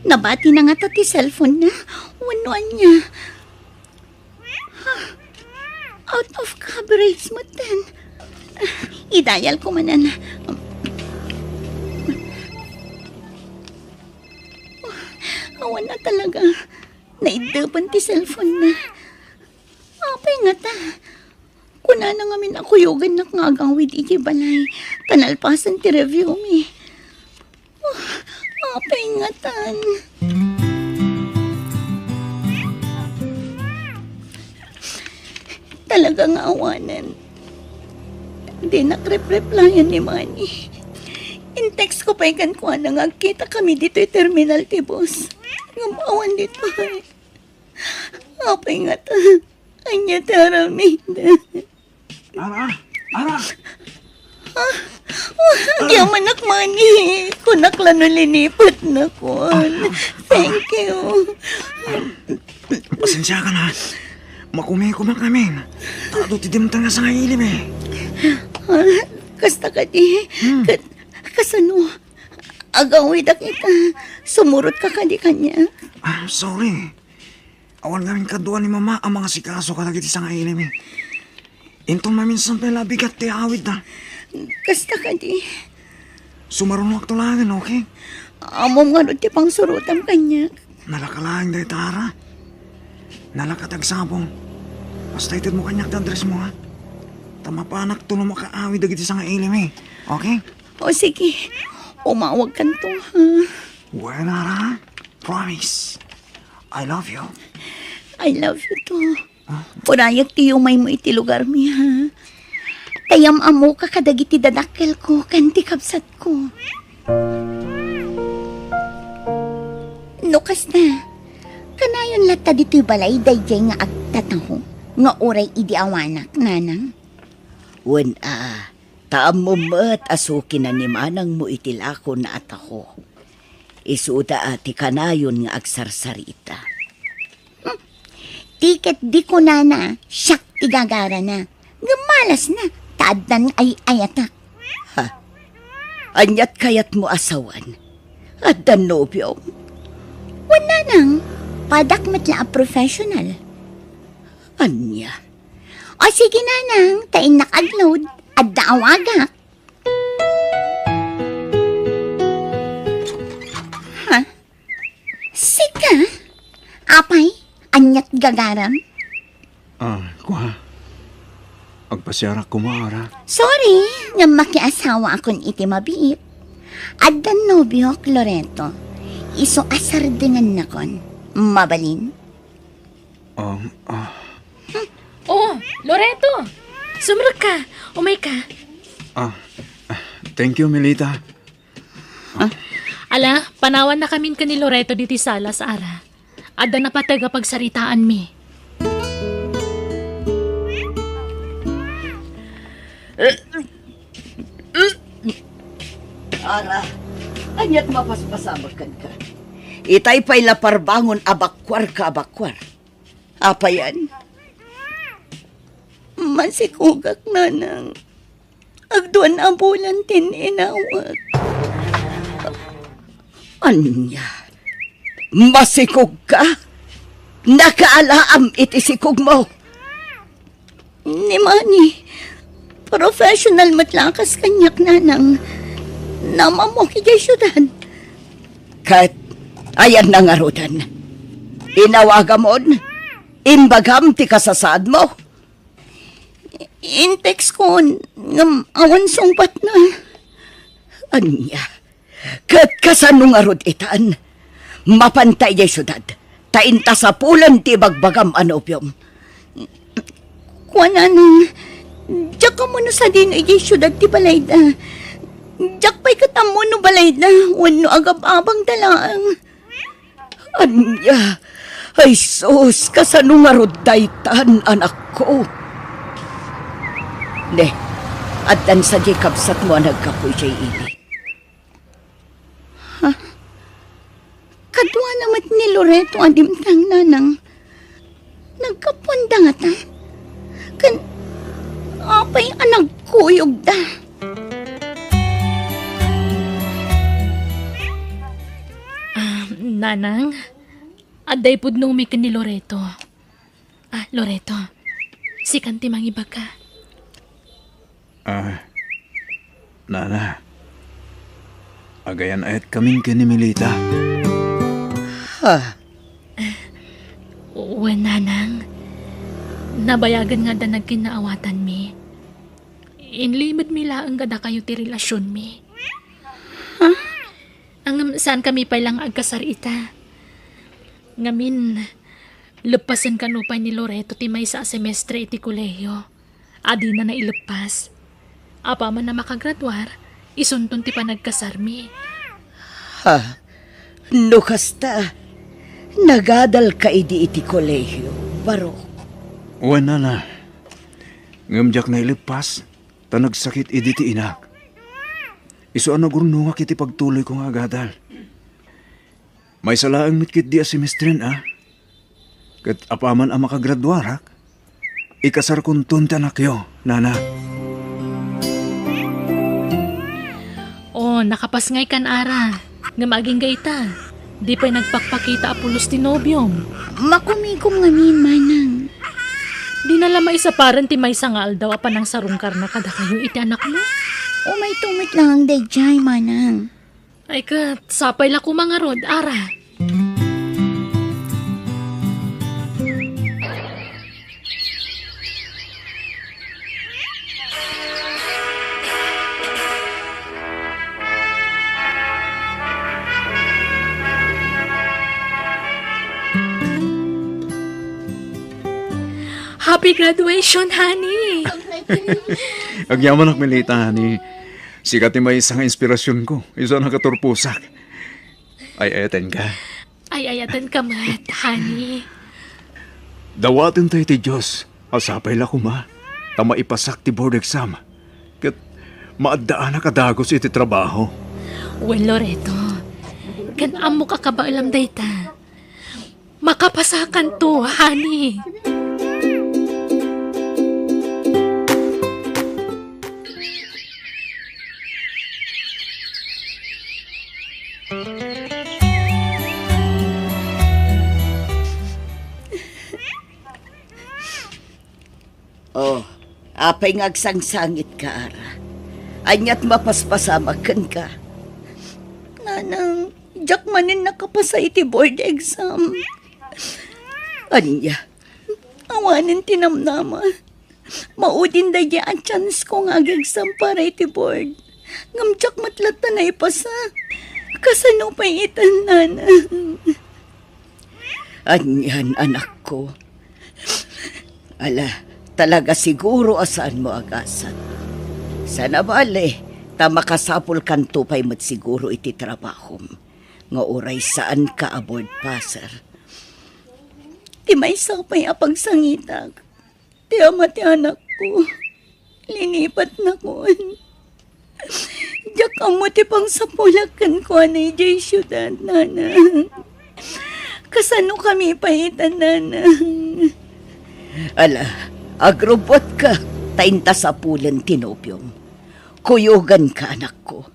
Nabatina ngata ti cellphone na. Wenno ania? Ha? Out of coverage metten. I-dial ko manen. Oh, awan a talaga. Naiddepen ti cellphone na. Apay ngata? Kunana ngamin a kuyogannak nga agawid idiay balay, ta nalpasen ti review mi. Oh, apay ngatan? Talaga nga awanen. Dinak rep-replyan ni Manny. In-text ko pay kenkuana nga agkitakami ditoy terminal ti bus. Ngem awan ditoy. Apay ngata? Ania ti aramid? Ara! Ara! Di amanak, Manny. Kunak la no linipatnakon. Thank you. Pasensiakan, ha. Makumikumak amin. Ta adu ti dimteng a sangailim, eh. Ah, kasta kadi? Hmm. Kat-, kasano? Agawidak ita. Sumurotka kadi kaniak? I'm sorry. Awan ngamin kadua ni Mama a mangasikaso kadagiti sangailim, eh. Inton maminsan pay la bigat ti awidda. Kasta kadi? Sumarunoakto laengen, okay? Ammom ngarud ti pangsurotam kaniak. Nalaka laeng dayta, Ara. Nalaka ti agsapul. Basta itedmo kaniak ti addressmo, ha? Ta mapanakto no makaawid dagiti sangailim, eh. Okay? O sige, umawagkanto, ha? Wen, Ara. Promise. I love you. I love you too. Urayak ti yumaymo iti lugarmi, ha? Ta yam-ammoka kadagiti dadakkelko ken ti kabsatko. No kasta, kanayon latta ditoy balay daydiay nga agtataho nga uray idi awanak, nanang? Wen a, ta ammom met a sukinan ni manangmo iti lakona a taho. Isuda a ti kanayon nga agsarsarita. Hmm. Ti ket di kunana, siak ti gagarana. Ngem malasna, ta addan ay-ayatak. Ha? Aniat kayatmo a sawen? Addan nobiom? Wen, nanang, padak met la a professional. Ania? O sige, nanang, ta innak agload, adda awagak. Ha? Sika? Apay, gagaram? Ah, kua. Agpasiarak koma, Ara. Sorry, nga makiasawaakon iti mabiit. Addan nobiok, Loreto. Isu a sardengannakon. Mabalin? Um, ah. Oh, Loreto! Sumrekka! Umayka! Ah, ah, thank you, Melita. Ah? Ala, panawannakamin ken ni Loreto ditoy sala, Ara. Adda napateg a pagsaritaanmi. Ara, ania't mapaspasamak kenka? Itay pay la parbangon a bakuarka a bakuar. Apayan? Masikogak, Nanang. Agduan a bulan ti inawak. Ania? Masikogka? Nakaalaam iti sikogmo? Ni Manny, professional met la a kas kaniak, Nanang. Naam-ammok idiay siudad. Ket, ayanna ngaruden? Inawagamon? Imbagam ti kasasaadmo? In-textkon, ngem awan sungbatna. Ania? Ket kasano ngarud itan? Mapanta idiay siudad, ta inta sapulen ti ibagbagam a nobiom. Kuanana, diak ammo no sadino idiay siudad ti balayda. Diak pay ket ammo no balayda wenno agab-abangda laeng. Ania? Ay sus, kasano ngarud daytan, anakko? Ne, addan sadiay kabsatmo a naggapu idiay ili. Ha? Kaduana met ni Loreto a dimteng, Nanang. Naggapuanda ngata? Ken apay a nagkuyogda? Ah, Nanang, adda ipudnomi ken ni Loreto. Ah, Loreto, sikan ti mangibaga. Ah, Nana, agayan-ayatkamin ken ni Melita. Ha? Wen, Nanang. Nabayagen nga adda nagkinnaawatanmi. Inlimedmi laeng kadakayo ti relasionmi. Ha? Ngem saankami pay la nga agkasar ita. Ngamin, leppasen kano pay ni Loreto ti maysa a semestre iti kolehiyo a dina naileppas. Apaman a makagraduar, isunton ti panagkasarmi. Ha? No kasta, nagadalka idi iti kolehiyo, Barok? Wen, Nana. Ngem diak naileppas, ta nagsakit idi ti inak. Isu a nagurnongak iti pagtuloyko nga agadal. Maysa laeng met ketdi a semestren a. Ket apaman a makagraduarak, ikasarkonton ti anakyo, Nana. Oh, nakapasngaykan, Ara. Ngem agingga ita, di pay nagpakpakita a pulos ti nobiom. Makumikom ngamin, Manang. Dina la maisaparen ti maysa nga aldaw a panangsarungkarna kadakayo iti anakmo? Umayto met laeng daydiay, Manang. Ay ket, sapay la koma ngarud, Ara. Happy graduation, honey! Agyamanak, Melita, honey. Sika ti maysa nga inspirasionko, isu a nakaturposak. Ay-ayatenka. Ay-ayatenka met, honey. Dawaten tayo ti Dios a sapay la koma ta maipasak ti board exam. Ket maaddaanak a dagus iti trabaho. Wen, Loreto, ken ammok a kabaelam dayta. Makapasakanto, honey. Oh, apay nga agsangsangitka, Ara? Ania't mapaspasamak kenka? Nanang, diak manen nakapasa iti board exam. Ania? Awanen ti namnama. Maudin daydi a chance ko nga agegzam para iti board. Ngem diak met latta naipasa. Kasano pay ita, nana? Anian, anakko? Ala, talaga siguro a saanmo a gasat. Saan a bale, ta makasapulkanto pay met siguro iti trabahom, nga uray saanka a board passer. Ti maysa pay a pagsangitak, ti ama ti anakko, linipatnakon. Diak ammo ti pangsapulak kenkuana idiay siudad, nana. Kasanokami pay ita, nana? Ala, agrubbuatka, ta inta sapulen ti nobiom. Kuyoganka, anakko.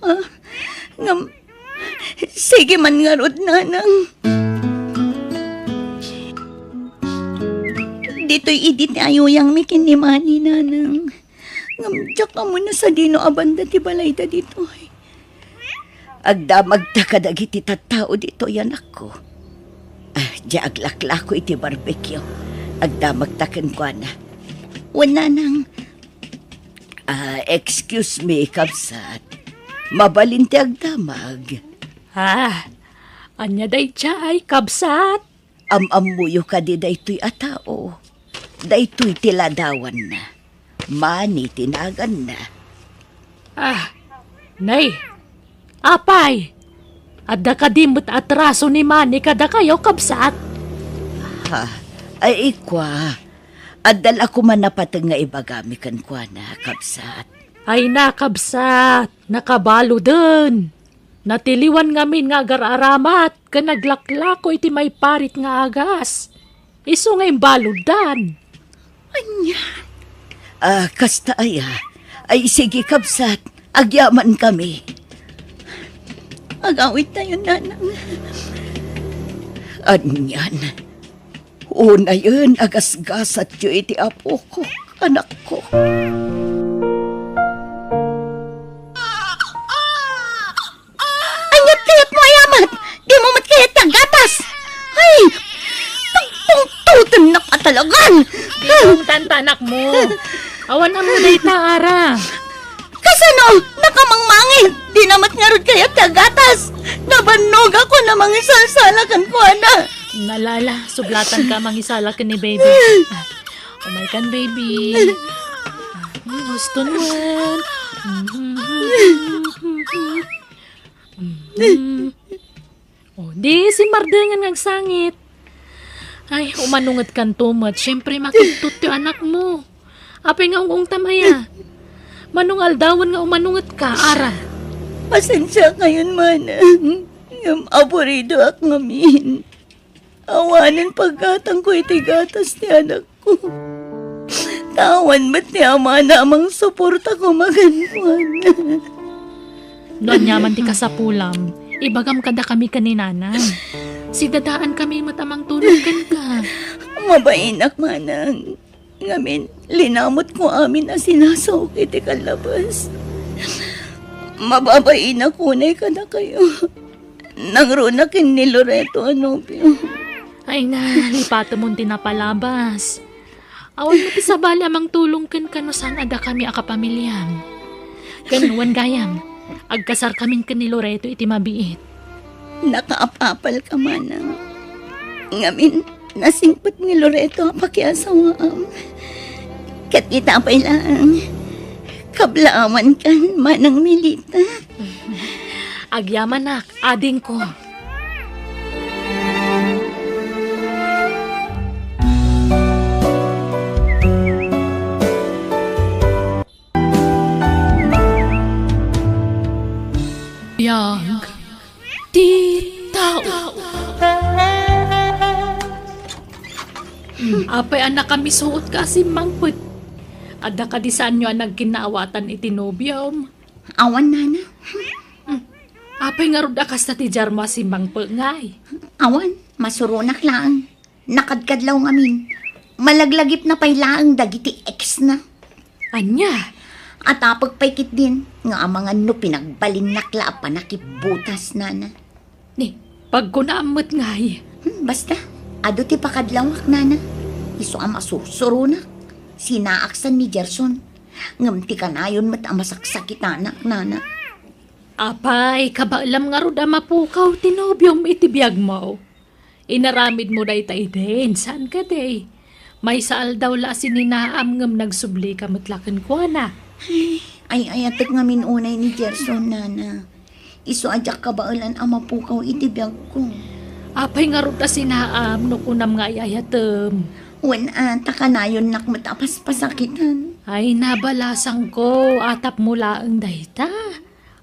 Ah, ngem, sige man ngarud, nanang. Ditoy idi ti ayuyangmi ken ni Manny, nanang. Ngem diak ammo no sadino a banda ti balayda ditoy. Agdamagta kadagiti tattao ditoy, anakko. Ah, diay aglaklako iti barbecue. Agdamagta kenkuana. Wen, nanang. Ah, excuse me, kabsat. Mabalin ti agdamag. Ah, ania daydiay, kabsat? Am-ammoyo kadi daytoy a tao? Daytoy ti ladawanna. Manny ti naganna. Ah, nay, apay, adda kadi met atraso ni Manny kadakayo, kabsat? Ha? Ay, ikwa, adda la koma napateg nga ibagami kenkuana, kabsat. Ay na, kabsat, nakabaluden. Natiliwan ngamin nga agar-aramat ken naglaklako iti maiparit nga agas. Isu nga imbaluddan. Ania? Ah, kasta aya. Ay, sige, kabsat. Agyamankami. Agawidtayo, nanang. Anian? Unayen a gasgasatyo iti apok, anakko. Ania ti kayatmo, ay amat? Dimo met kayat ti aggatas? Ay, pagpungtotennak a talagan! Di mo tanta, anakmo. Awan ammo dayta, Ara. Kasano? Nakamangmangit! Dina met ngarud kayat ti aggatas! Nabannogakon a mangisalsala kenkuana! Ala, ala, sublatanka a mangisala ken ni baby. Ah, umay kan, baby. Ah, hmm, huston wen. Mhm. Mhm. O, di simmardengen nga agsangit. Ay, umanungetkanto met. Siyempre, makidtot ti anakmo. Apay nga ung-ungtam aya? Mano nga aldawen nga umanungetka, Ara? Pasensiakayon, manang. Ngem aburidoak ngamin. Awanen paggatangko iti gatas ti anakko. Ta awan met ti amana a mangsuporta koma kenkuana. No ania man ti kasapulam, ibagam kadakami ken ni Nanang. Sidadaankami met a mangtulong kenka. Mabainak, manang. Ngamin, linamutko amin a sinasaok iti kallabas. Mababainak unay kadakayo. Nangruna ken ni Loreto a nobio. Ay na, lipatemon ti napalabas. Awan met ti sabali a mangtulong kenka no saan a dakami a kapamiliam. Ken wen gayam, agkasarkamin ken ni Loreto iti mabiit. Nakaapapalka, manang. Ngamin, nasingpet ni Loreto a pakiasawaam. Ket ita pay laeng, kablaawankan, Manang Melita. Agyamanak, adingko. Biag ti tao. Hmm, apay a nakamisuot ka a simmangpet? Adda kadi saanyo a nagkinnaawatan iti nobiom? Awan, nana. Hmm. Apay ngarud a kasta ti diarmo a simmangpet ngay? Awan, masuronak laeng. Nakadkadlaw ngamin. Malaglagipna pay laeng dagiti ex na. Ania? Atapek pay ketdin nga amangan no pinagbalinnak la a panakibbutas, nana. Ni, pagkunaam met ngay. Hmm, basta. Adu ti pakadlawak, nana. Isu a masursuronak. Sinaaksan ni Gerson. Ngem ti kanayon met a masaksakitanak, nana. Apay, kabaelam ngarud a mapukaw ti nobiom iti biagmo. Inaramidmo dayta idin, saan kadi? Maysa aldaw la a sininaam ngem nagsublika met la kenkuana. Ay, ay-ayatek ngamin unay ni Gerson, nana. Isu a diak kabaelan a mapukaw iti biagko. Apay ngarud a sinaam no kunam nga ay-ayatem? Wen a, ta kanayonnak met a paspasakitan. Ay, nabalasangko, atapmo laeng dayta.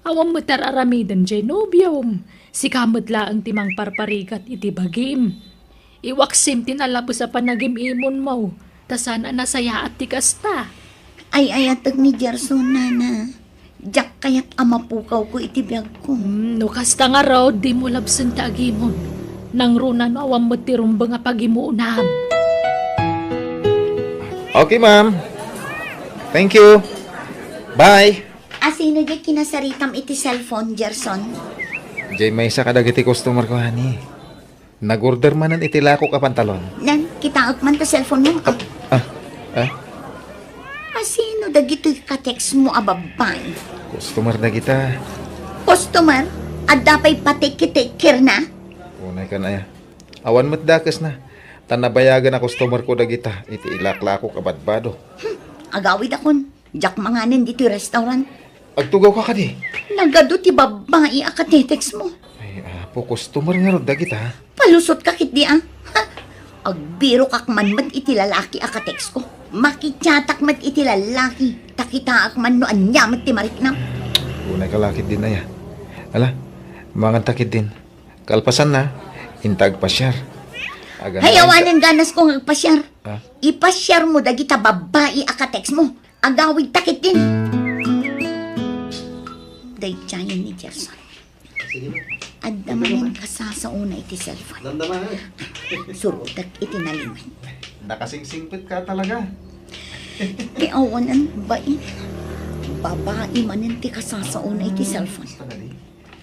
Awan met ar-aramidem diay nobiom. Sika met laeng ti mangparparigat iti bagim. Iwaksim ti nalabes a panagim-imonmo, ta saan a nasayaat ti kasta. Ay-ayatek ni Gerson, nana. Diak kayat a mapukawko iti biagko. Hmm, no kasta ngarud, dimo labsen ti agimon. Nangruna no awan met ti rumbeng a pagimonam. Okay, ma'am. Thank you. Bye. Asino diay kinasaritam iti cellphone, Gerson? Diay maysa kadagiti customer ko, honey. Nag-order manen iti lakok a pantalon. Nan, kitaek man ta cellphone mo. Ah, ah, ah? Asino dagitoy ka-text mo a babbai? Customer dagita. Customer? Adda pay pa-take-take care na? Unay kan aya. Awan met dakes na. Ta nabayagen a customer ko dagita iti ilaklakok a badbado. Hmm, agawidakon. Diak manganen ditoy restaurant. Agtugawka kadi? Nagadu ti babbai a ka-text mo. Ay, apo, customer ngarud dagita. Palusotka ketdi a. Ha? Agbirokak man met iti lalaki a ka-text ko. Makichatak met iti lalaki. Ta kitaek man no ania met ti mariknam. Unay ka la ketdin aya. Ala, manganta ketdin. Kalpasanna, inta agpasiar. Agan Hay, awanen ganas ko nga agpasiar. Ah? Ipasiar mo dagita babbai a ka-text mo. Agawid ta ketdin. Daydiayen ni Gerson. Sige na. Adda manen kasasaona iti cellphone. Damdama, ha? Surotek iti nalimed. Nakasingsingpet ka talaga. Ti awanan bain. Babai manen ti kasasaona iti cellphone. Basta na di.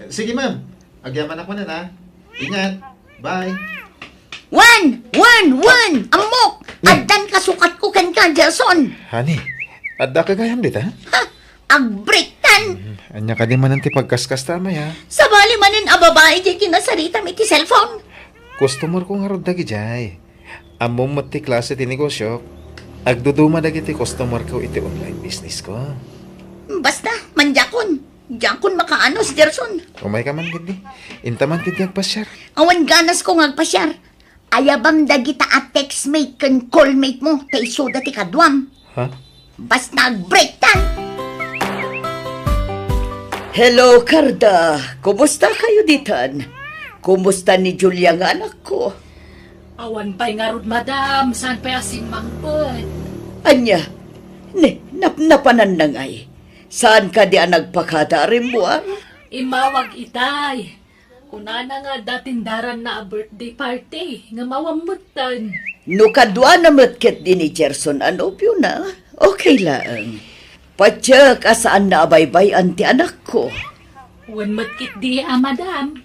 Sige, ma'am. Agyamanak manen, ha? Ingat. Bye. Wen! Wen! Wen! Ammok! Ni- Addan kasukatko kenka, Gerson! Honey, adda ka gayam dita? Ha? Agbreaktan! Hmm, ania kadi manen ti pagkaskasta, Maya? Sabali manen a babai diay kinasaritam iti cellphone. Customer ko ngarud dagidiay. Ammom met ti klase ti negosyo. Agduduma dagiti customer ko iti online business ko. Basta, mandiakon. Diakon makaanus, Gerson. Umayka man ketdi. Inta man ketdi agpasiar. Awan ganas ko nga agpasiar. Ayabam dagita a textmate ken callmate mo, ta isuda ti kaduam. Ha? Basta agbreaktan! Hello, Carda. Kumusta kayo ditan? Kumusta ni Julia nga anakko? Awan pay ngarud, madam. Saan pay a simmangpet? Ania? Ne, nap-, napanan na ngay. Saan kadi a nagpakada a rimmuar? Immawag itay. Kunana nga adda tindaranna a birthday party, ngem awan metten. No kaduana met ketdi ni Gerson a nobiona, okay laeng. Patiek a saanna a baybay-an ti anakko. Wen met ketdi a, madam.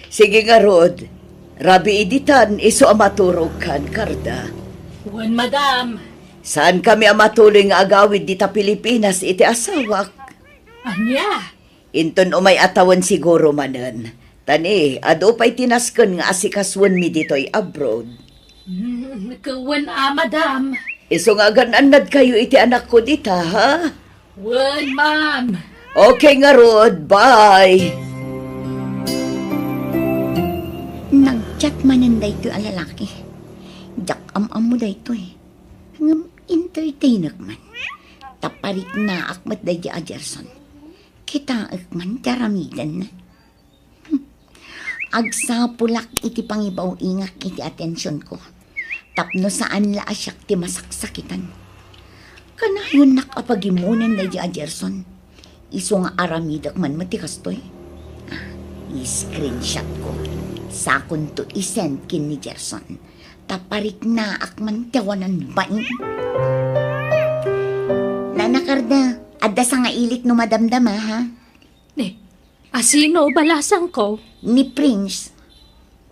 Sige ngarud, rabii ditan isu a maturogkan, Carda. Wen, madam. Saankami a matuloy nga agawid dita Pilipinas iti asawak. Ania? Inton umay a tawen siguro manen. Ta ni, adu pay ti nasken nga asikasoenmi ditoy abroad. Hmm, wen a, madam. Isu nga agan-annadkayo iti anakko dita, ha? Wen, ma'am. Okay ngarud, bye. Nag-chat manen daytoy a lalaki. Diak am-ammo daytoy. Ngem entertainek man. Ta pariknaak met daydi a Gerson. Kitaek man ti aramidenna. Hmm. Agsapulak iti pangibaw-ingak iti atensionko. Tapno saan la a siak ti masaksakitan. Kanayonnak a pagimonen daydi a Gerson. Isu nga aramidek man met ti kastoy. Ah, i-screenshot ko. Sakonto i-send ken ni Gerson. Ta pariknaak man ti awanan bain. Nana Carda, adda sangailik no madamdama, ha? Ni, asino balasangko? Ni Prince.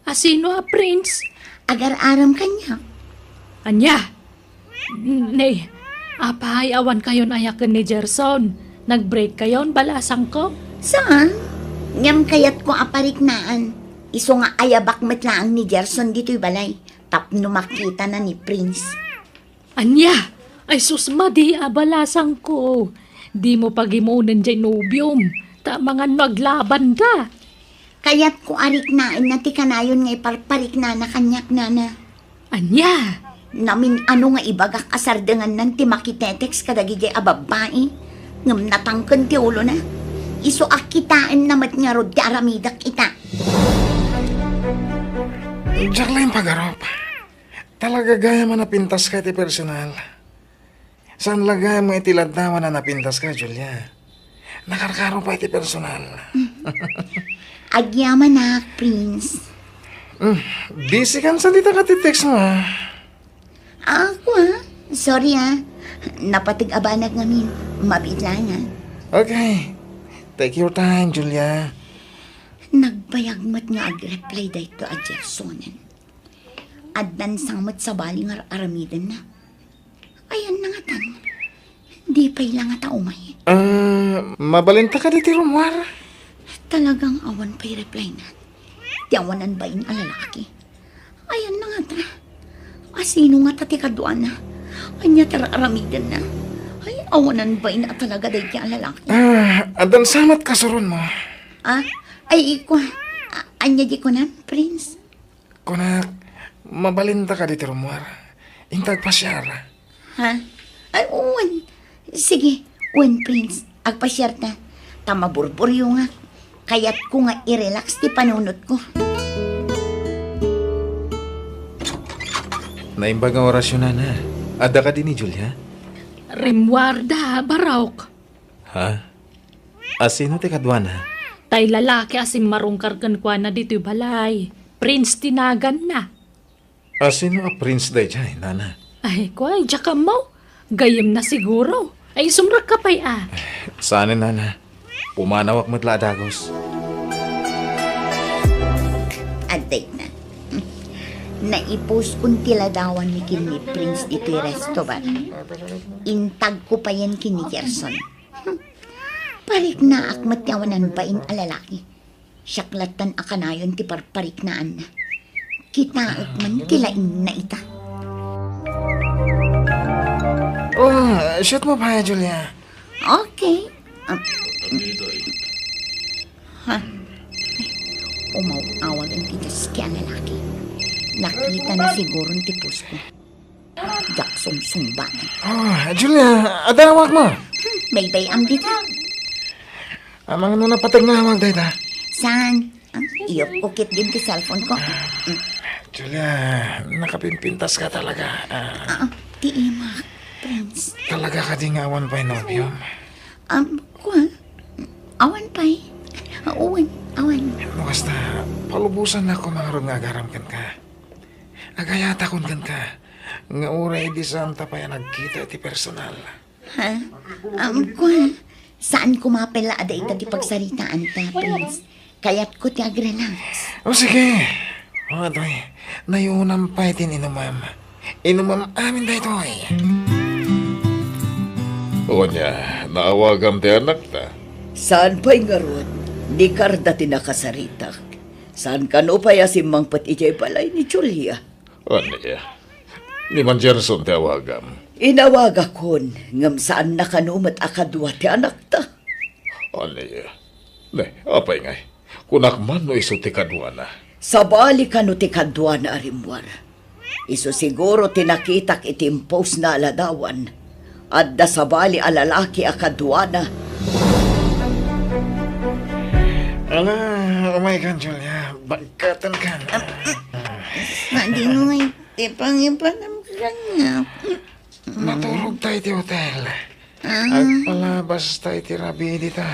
Asino a Prince? Agar-aram kaniak. Ania? Ne, apay, awan kayon ayaken ni Gerson? Nag-break kayon, balasangko? Saan? Ngem kayatko a pariknaan. Isu nga ayabak met laeng ni Gerson ditoy balay tapno makitana ni Prince. Ania? Ay sus, madi a balasangko. Dimo pagimonen jay nobiom, ta amangan no aglabanda. Kayatko a riknaenna ti kanayon nga iparpariknana kaniak, nana. Ania? Namin-ano nga ibagak a sardengannan ti makitetext kadagijay a babbai, ngem natangken ti ulona. Isu a kitaenna met ngarud ti aramidek ita. Diak laeng pagarup. Talaga gayam a napintaska iti personal. Saan la gayam nga iti laddawan a napintaska, Julia. Nakarkaro pay iti personal. Agyamanak, Prince. Hmm, busy kan sa dita ka ti text mo, ah. Ako, ah. Sorry, ah. Napateg a banag ngamin. Mabiit lang, ah. Okay. Take your time, Julia. Nagbayag met nga agreply daytoy a Gersonen. Addan sa met sabali nga ar-aramidenna. Ayanna ngatan. Di pay la ngata umay. Ah, mabalinta kadi ti rummuar? Talagang awan pay reply na. Ti awanan bain a lalaki. Ayanna ngata. Asino ngata ti kaduana? Ania ti ar-aramidenna? Ay, awanan bain a talaga daydi a lalaki. Ah, addan sa met kasuron mo. Ah, ay, iko. A-, ania di kunan, Prince? Kunak, mabalinta kadi ti rummuar? Inta agpasiar. Ha? Ay, wen. Sige, wen, Prince. Agpasiarta. Ta maburburyo nga. Kayatko nga i-relax ti panunotko. Naimbag nga orasyon, nana. Adda kadi ni Julia? Rimmuarda, Barok. Ha? Asino ti kaduana? Tay lalaki a simmarungkar kenkuana ditoy balay. Prince ti naganna. Asino a Prince daydiay, nana? Ay, kuay, diak ammo. Gayyemna siguro. Ay, sumrekka pay a. Saan, nana. Pumanawak met la a dagus. Adda itna. Naipuskon ti ladawanmi ken ni Prince ditoy resto bar. Intagko payen ken ni Gerson. Pariknaak met ti awanan bain a lalaki. Siak lattan a kanayon ti parpariknaanna. Kitaek man ti laingna ita. Oh, shoot mo pa, Julia. Okay. Ah, ha? Umaw-awag ti daski a lalaki. Nakita na siguro ti pusko. Diak sumsumba. Ah, Julia, adawag mo. Hmm, baybay-am dita. Amangan no napateg nga awag dayta. Saan? Ah, iyupko ketdin ti cellphone ko. Hmm. Julia, nakapimpintas ka talaga. Ah. Ah, ti imak, Prince. Talaga kadi nga awan pay nobiom? Um, kua? Awan pay. Awan, awan. No kasta, palubosan na ako mangarod nga agaram kenka. Agayatakon kenka. Nga uray idi saanta pay a nagkita iti personal. Ha? Um, kua, saan ko mapella a dayta ti pagsaritaanta, Prince? Kayatko ti agrelax. O sige. O, atoy, nayunam pay ti inumam. Inumam amin daytoy. Unya, naawagam ti anakta? Saan pay ngarud? Ni Carda ti nakasaritak. Saan kano pay a simmangpet idiay balay ni Julia? Ania? Ni Manjerson ti awagam. Inawagakon, ngem saanna kano met a kadua ti anakta. Ania? Ne, apay ngay? Kunak man no isu ti kaduana. Sabali kano ti kaduana a rimmuar. Isu siguro ti nakitak iti impostna a ladawan. Adda sabali a lalaki a kaduana. Ala, umay kan, Julia. Bagkaten kan. Sadino nga iti pangipanam kaniak? Maturog tayo iti hotel. Ah. Agpalabas tayo iti rabii dita.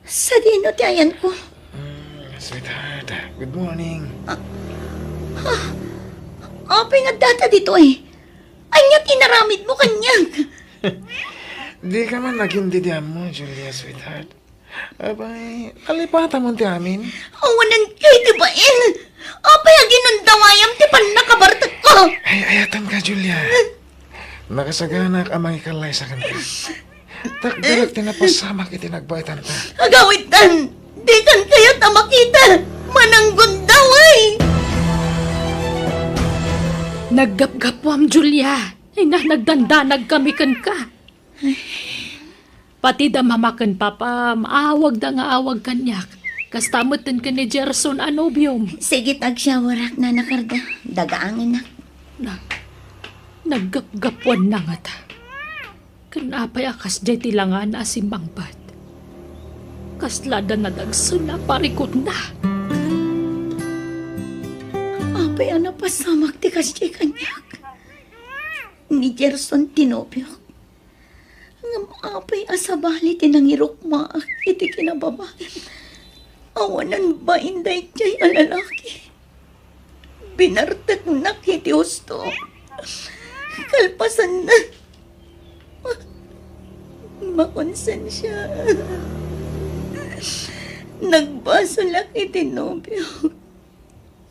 Sadino ti ayanko? Mm, sweetheart, good morning. Ah, ah, apay nga addata ditoy? Ania ti inaramidmo kaniak? Di ka man nagin didiammo, Julia, sweetheart. Abay, nalipatamon ti amin. Awanen kay ti bain. Apay a ginundawayam ti pannakabartekko? Ay, ayatenka, Julia. Nakasaganak a mangikallaysa kenka. Takderak ti napasamak iti nagbaetanta. Agawidtan, dikan kayat a makita. Mananggundaway. Naggapgapuam, Julia. Ay na, nagdandanag kami kenka. Pati da mama ken papam, awagda nga awag kaniak. Kasta metten ken ni Gerson a nobiom. Sige, agsyawarak, Nana Carda. Dagaangenak. Na, naggapgapuanna ngata. Ken apay a kasdiay ti langana a simmangpet? Kasla da nadagsen a parikutna. Apay a napasamak ti kasdiay kaniak? Ni Gerson ti nobiok. Ngem apay a sabali ti nangirukmaak iti kinababain? Awanen bain daydiay a lalaki. Binarteknak iti husto. Kalpasanna, makonsensia. Nagbasolak iti nobio.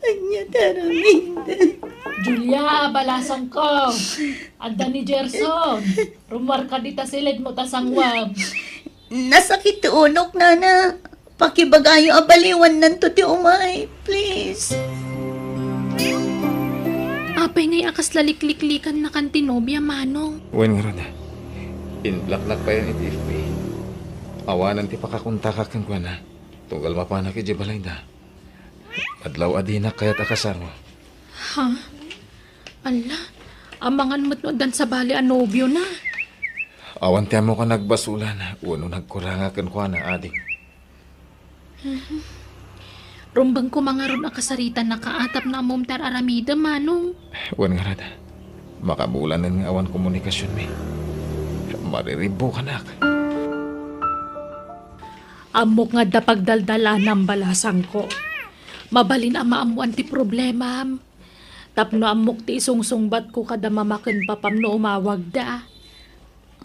Ania ti aramid? Julia, balasangko. Adda ni Gerson. Rummuarka dita siled mo ta sanguam. Nasakit ti unok, Nana. Pakibagayo a baliwannanto ti umay, please. Apay ngay a kasla likliklikannakan ti nobia, Manong? Wen ngarud, inblocknak payen iti F B. Awanen ti pakakontakak kenkuana, tunggal mapanak idiay balayda. Adlaw a dinak kayat a kasarmo. Ha? Ala, amangan met no addan sabali a nobiona. Awan ti ammok a nagbasolan wenno nagkuranga kenkuana, ading. Mhm. Rumbeng koma ngarud a kasaritanna ka, tapno ammom ti ar-aramidem, Manong. Wen ngarud, makabulanen nga awan komunikasionmi. Mariribbukanak. Ammok nga adda pagdaldalanam, balasangko. Mabalin a maammoan ti problemam. Tapno ammok ti isungsungbatko kada mama ken papam no umawagda.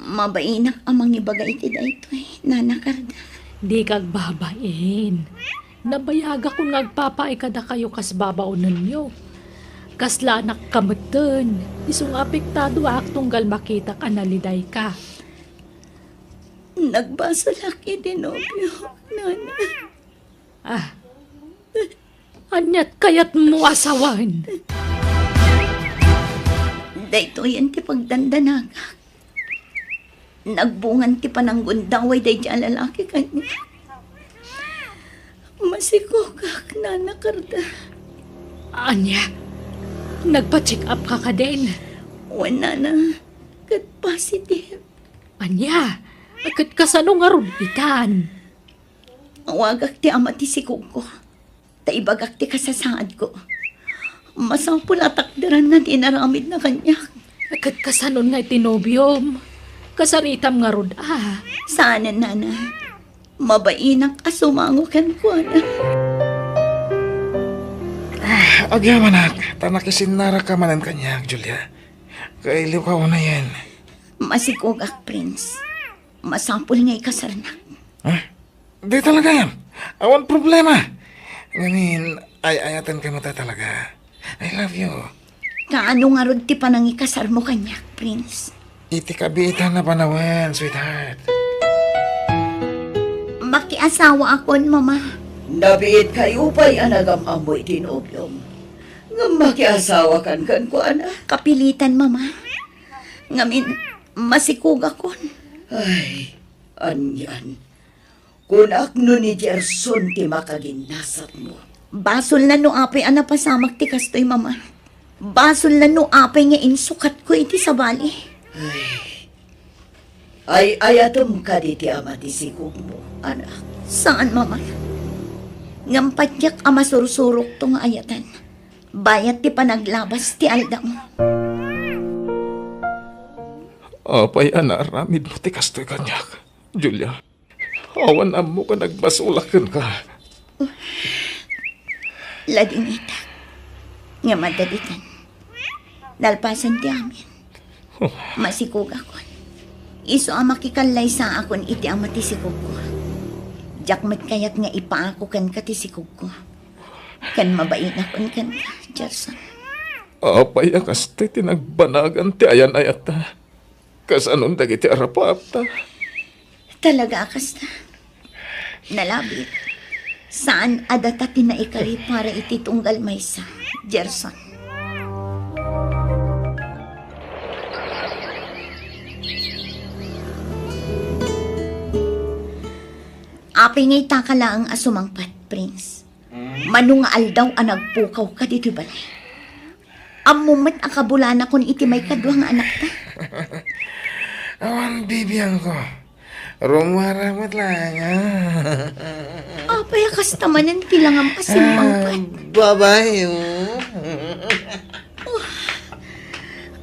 Mabainak a mangibaga iti daytoy, Nana Carda. Dika agbabain. Nabayagakon nga agpapaay kadakayo kas babaonenyo. Kasla anakka metten, isu nga apektadoak tunggal makitak a nalidayka. Nagbasolak iti nobio, Nana. Ah, aniat kayatmo a sawen? Daytoyen ti pagdandanagak. Nagbungan ti pananggundaway daydiay a lalaki kaniak. Masikogak, Nana Carda. Ania? Nagpa-check up ka kadin? Wen, Nana. Ket positive. Ania? Ket kasano ngarud itan? Awagak ti ama ti sikogko, ta ibagak ti kasasaadko. Masapul a takderanna ti inaramidna kaniak. Ket kasanon nga iti nobiom? Kasaritam ngarud a? Saanen, Nana. Mabainak a sumango kenkuana. Ah, agyamanak, ta nakisinnaraka manen kaniak, Julia. Kailiwka unayen. Masikogak, Prince. Masapul nga ikasarnak. Ah, di talaga yan. Awan problema. Ngamin, ay-ayatenka met talaga. I love you. Kaano ngarud ti panangikasarmo kaniak, Prince? Iti kabiitan a panawen, sweetheart. Makiasawaakon, Mama. Nabiit kayo pay a nagam-ammo iti nobiom. Ngem makiasawakan kenkuana. Kapilitan, Mama. Ngamin, masikogakon. Ay, anian. Kunak no ni Gerson ti makaginnasatmo. Basolna no apay a napasamak ti kastoy, Mama. Basolna no apay nga insukatko iti sabali. Ay, ay-ayatem kadi ti ama ti sikogmo, anak? Saan, Mama. Ngem patiek a masursurokto nga ayaten. Bayat ti panaglabas ti aldaw. Apay a naaramidmo ti kastoy kaniak, Julia? Awan ammok a nagbasolak kenka. Ladingitak. Ngem adda ditan. Nalpasen ti amin. Oh. Masikogakon. Isu a makikallaysaakon iti ama ti sikogko. Diak met kayat nga ipaako kenka ti sikogko. Ken mabainakon kenka, Gerson. Apay a kasta ti nagbanagan ti ayan-ayatta? Kasanon dagiti arapaapta? Talaga a kasta. Nalabit. Saan a data ti naikari para iti tunggal maysa, Gerson. Apay nga itaka laeng a sumangpet, Prince? Mano nga aldaw a nagpukawka ditoy balay? Ammom met a kabulanakon iti maikadua nga anakta. Awan bibiangko. Rummuar met laeng, a. Apay a kasta manen ti langam a simmangpet? Ah, babae, oh.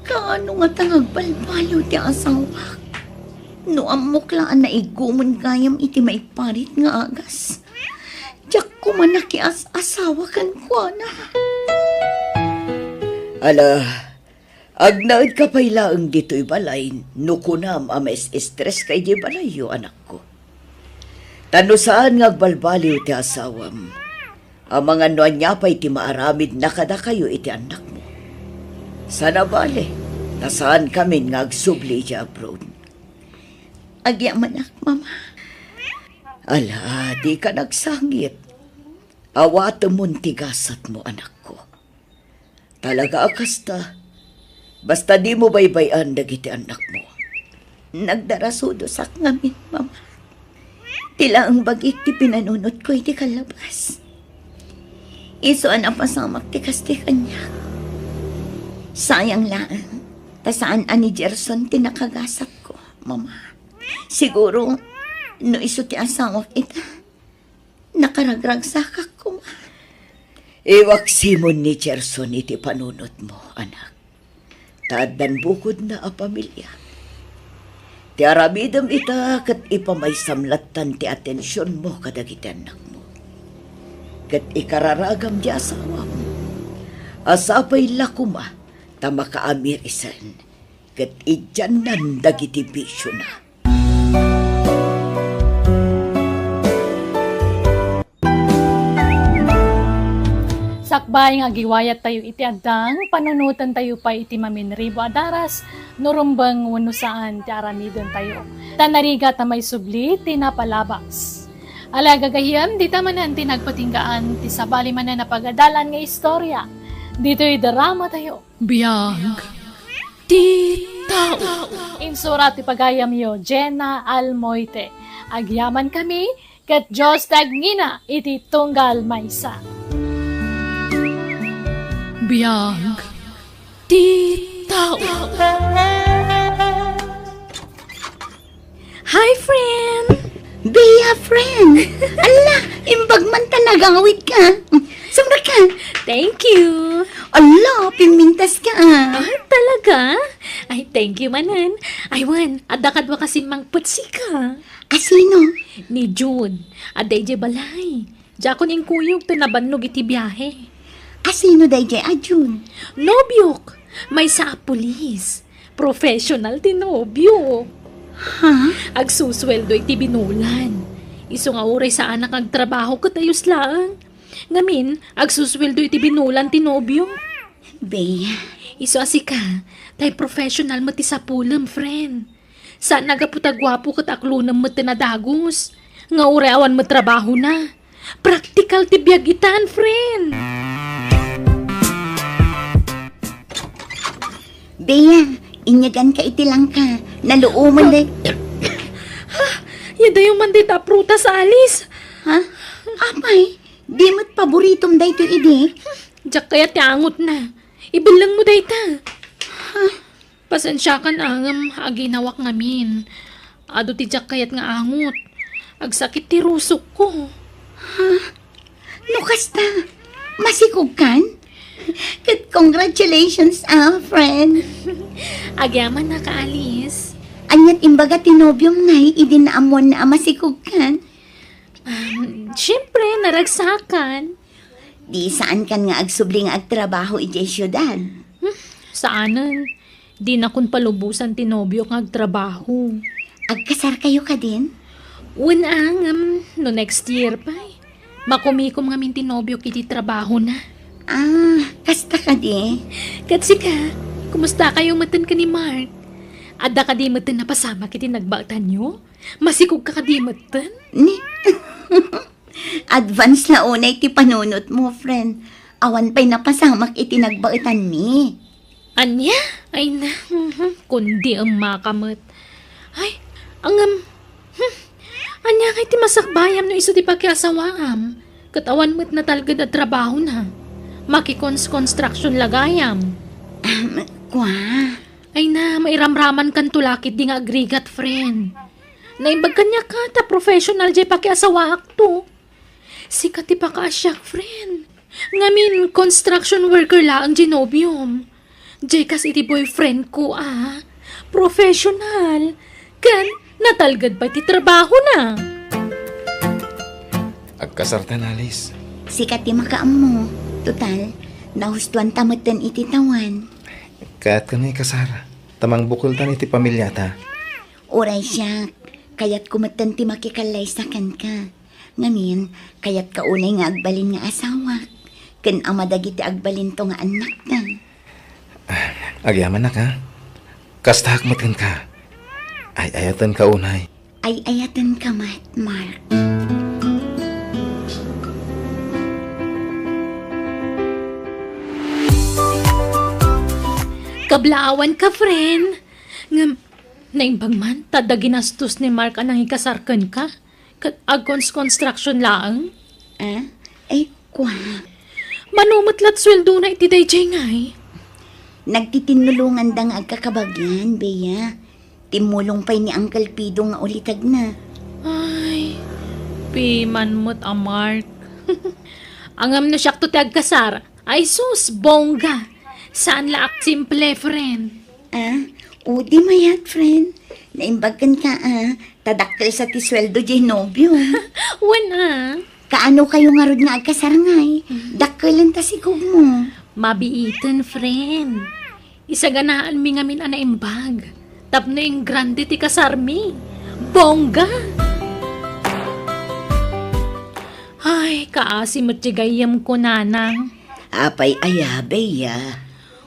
Kaano ngata nga agbalbaliw ti asawak? No ammok la a naigumon gayam iti maiparit nga agas, diak koma nakias-asawa kenkuana. Ala, agnaedka pay laeng ditoy balay no kunam a maes-estreska idiay balayyo, anakko. Ta no saan nga agbalbaliw ti asawam, amangan no ania pay ti maaramidna kadakayo iti annakmo. Sana bale, ta saankamin nga agsubli idiay abroad. Agyamanak, Mama. Ala, dika nagsangit. Awatemon ti gasatmo, anakko. Talaga a kasta, basta dimo baybay-an dagiti annakmo. Nagdarasudosak ngamin, Mama. Ti laeng bagik ti pinanunotko iti kallabas. Isu a napasamak ti kasta kaniak. Sayang laeng, ta saan a ni Gerson ti nakagasatko, Mama. Siguro, no isu ti asawak ita, nakaragragsakak koma. Iwaksimon ni Gerson iti panunotmo, anak. Ta addan bukodna a pamilia. Ti aramidem ita ket ipamaysam lattan ti atensionmo kadagiti annakmo. Ket ikararagam ti asawam a sapay la koma ta makaamir isen ket idiannan dagiti bisiona. Sakbay nga agiwayattayo iti addang, panunotentayo pay iti maminribo a daras no rumbeng wenno saan ti aramidentayo. Ta narigat a maisubli ti napalabas. Ala, gagayyem, dita manen ti nagpatinggaan ti sabali manen a pagadalan nga istorya ditoy dramatayo. Biag ti tao. Insurat ti pagayamyo, Jenna Almoite. Agyamankami ket Dios ti agngina iti tunggal maysa. Biag ti tao. Hi, friend! Bea, friend! Ala, imbag man ta nagawid ka. Sumrek ka. Thank you. Ala, pimintas ka, ah. Ah, talaga? Ay, thank you manen. Ay, wen, adda kadua kasin mangpetsika. Asino? Ni June. Adda idiay balay. Diakon inkuyog ta nabannog iti biahe. Asino daydiay a June? Nobiok. Maysa a pulis. Professional ti nobio. Ha? Agsusueldo iti binulan. Isu nga uray saanak nga agtrabaho ket ayos laeng. Ngamin, agsusueldo iti binulan ti nobio. Bea. Isu a sika, tay professional met ti sapulem, friend. Saan a gapu ta guapo ket aklonem met ti nadagus. Nga uray awan met trabahona. Praktikal ti biag itan, friend. Bea, inyaganka iti langka. Naluomen day. Ha? Yadayo man dayta a prutas, Alice. Ha? Apay, di met paboritom daytoy idi? Diak kayat ti angotna. Ibellengmo dayta. Ha? Pasensiakan ngem aginawak ngamin. Adu ti diak kayat nga angot. Agsakit ti rusokko. Ha? No kasta, masikogkan? Ket congratulations, ah, friend. Agyamanak, Alice. Aniat imbaga ti nobiom ngay idi naammoanna a masikogkan? Um, siyempre, naragsakan. Di saankan nga agsubli nga agtrabaho idiay siudad? Hmm, saanen. Dinakon palubosan ti nobiok nga agtrabaho. Agkasarkayo kadin? Wen, ngem No next year pay, makumikom ngamin ti nobiok iti trabahona. Ah, kasta kadi? Ket sika, kumusta kayo metten ken ni Mark? Adda kadi metten napasamak iti nagbaetanyo? Masikog ka kadi metten? Ni, advance la unay ti panunot mo, friend. Awan pay napasamak iti nagbaetanmi. Ania? Ay na, mhm, kundi emmaka met. Ay, ngem, hmm, ania ngay ti masakbayam no isu ti pakiasawaam? Ket awan met natalged a trabahona. Makikons-construction la gayam. Ahem, kua. Ay na, mairamramankanto la ketdi nga agrigat, friend. Naimbag kaniak ta professional jay pakiasawaakto. Sika ti pakaasiak, friend. Ngamin, construction worker laeng jay nobiom. Jay kas iti boyfriend ko, a. Professional. Ken, natalged pay ti trabahona. Agkasartan, Alice. Sika ti makaammo. Total, nahustuanta metten iti tawen. Kayatkan nga ikasar. Ta mangbukeltan iti pamiliata. Uray siak, kayatko metten ti makikallaysa kenka. Ngamin, kayatka unay nga agbalin nga asawak, ken ama dagiti agbalinto nga annakta. Ah, agyamanak, a. Kastaak met kenka. Ay-ayatenka unay. Ay-ayatenka met, Mark. Kablaawanka, friend. Ngem, naimbag man, ta adda ginastos ni Mark a nangikasar kenka. Ket agkons-construction laeng? Ah? Ay, kua. Mano met lat sueldona iti daydiay ngay? Nagtitinnulonganda nga agkakabagian, Bea. Timmulong pay ni Uncle Pido nga ulitedna. Ay, piman met a Mark. Ngem no siakto ti agkasar, ay sus, bongga. Saan la ak simple, friend. Ah, udi mayat, friend. Naimbag kenka, a. Ta dakkel sa ti sueldo jay nobiom. Wen, a. Kaano kayo ngarud nga agkasar ngay? Mm. Dakkelenta sikogmo. Mabiiten, friend. Isaganaanmi ngamin a naimbag. Tapno ingrande ti kasarmi. Bongga! Ay, kaasi met ti gayyemko, nanang. Apay aya, Bea?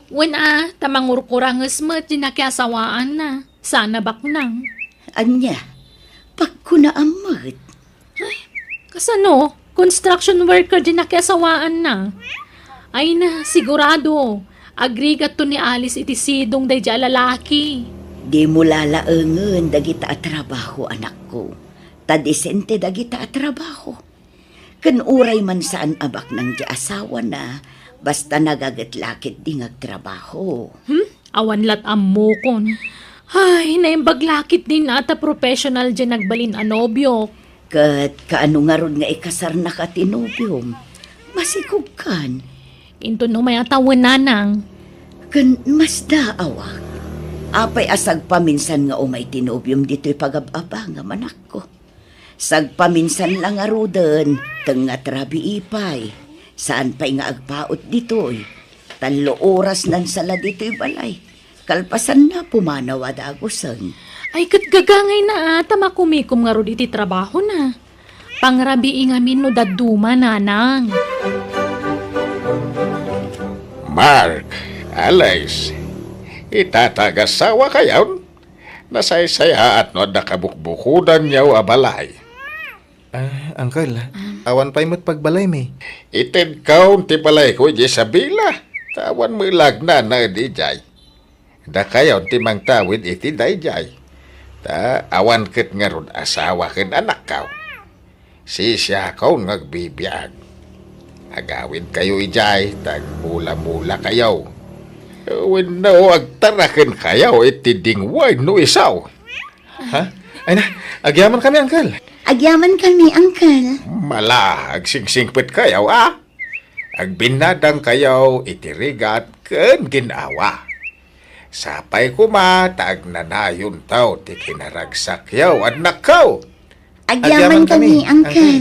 Wen a, ta mangurkuranges met ti nakiasawaanna. Sana baknang. Ania? Pagkunaam met. Ay, kasano? Construction worker ti nakiasawaanna. Ay na, sigurado. Agrigatto ni Alice iti sidong daydiay a lalaki. Dimo lalaengen dagita a trabaho, anakko. Ta disente dagita a trabaho. Ken uray man saan a baknang ti asawana, basta nagaget la ketdi nga agtrabaho. Hmm? Awan lat ammokon. Ay, naimbag la ketdin a ta professional diay nagbalin a nobiok. Ket kaano ngarud nga ikasarnaka ti nobiom? Masikogkan. Inton umay a tawen, nanang. Ken masdaawak. Apay a sagpaminsan nga umay ti nobiom ditoy pagab-abangam, anakko? Sagpaminsan la ngaruden, tengnga ti rabii pay. Saan pay nga agpaut ditoy. Tallo oras nansala ditoy balay. Kalpasanna, pumanaw a dagusen. Ay, ket gagangayna a, ta makumikom ngarud iti trabahona. Pangrabii ngamin no dadduma, nanang. Mark, Alice, ita ta agasawakayon? Nasaysayaat no adda kabukbukodanyo a balay. Ah, uncle, awan pay met pagbalaymi. Itedkaon ti balayko idiay Isabela, ta awan met la agnanaed idiay. Dakayon ti mangtawid iti daydiay, ta awan ket ngarud asawa ken anakkaw. Sisiakon nga agbibiag. Agawidkayo idiay, ta agmula-mulakayo. Wenno agtarakenkayo iti ding wenno isu. Ha? Ay na, agyamankami, uncle. Agyamankami, uncle. Mala, agsingsingpetkayo, a? Agbinnadangkayo iti rigat ken gin-awa. Sapay koma ta agnanayonto ti kinaragsakyo, annakko. Agyamankami, uncle.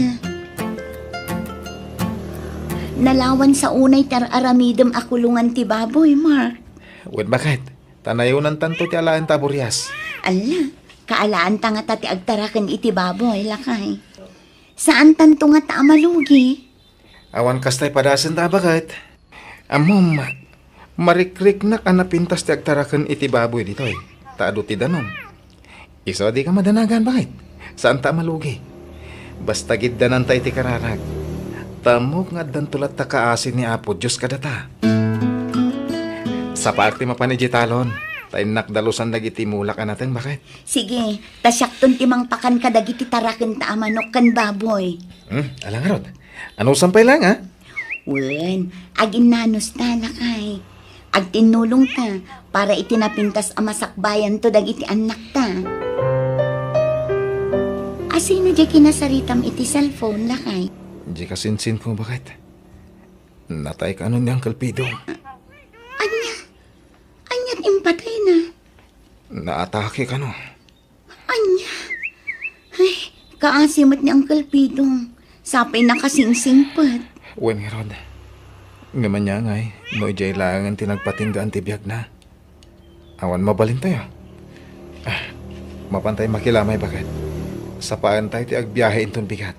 Nalawan sa unay ti ar-aramidem a kulongan ti baboy, Mark. Wen, baket, ta nayonantanto ti alaenta a burias. Alla, kaalaanta ngata ti agtaraken iti baboy, lakay. Saantanto ngata a malugi. Awan kasta ti padasenta a baket. Ammom, marikriknak a napintas ti agtaraken iti baboy ditoy, ta adu ti danum. Isu a dika madanagan, baket. Saanta a malugi. Basta giddananta iti kararag. Ta ammok nga addanto latta kaasi ni Apo Dios kadata. Sapaak ti mapan idiay talon, ta innak dalusan dagiti mulak a nateng, baket. Sige, ta siakton ti mangpakan kadagiti tarakenta a manok ken baboy. Hmm, ala ngarud. Anusan pay laeng, a? Wen, aginnanosta, lakay. Agtinnulongta para iti napintas a masakbayanto dagiti annakta. Asino diay kinasaritam iti cellphone, lakay? Diay kasinsinko, baket. Natay kano ni Uncle Pido. Ania? Aniat impatayna? Naatake kano. Ania? Ay, kaasi met ni Uncle Pidong. Sapay nakasingsingpet. Wen ngarud. Ngem ania ngay, no idiay laengen ti nagpatinggaan ti biagna? Awan mabalintayo. Ah, mapantay makilamay, baket. Sapaentayo ti agbiahe inton bigat.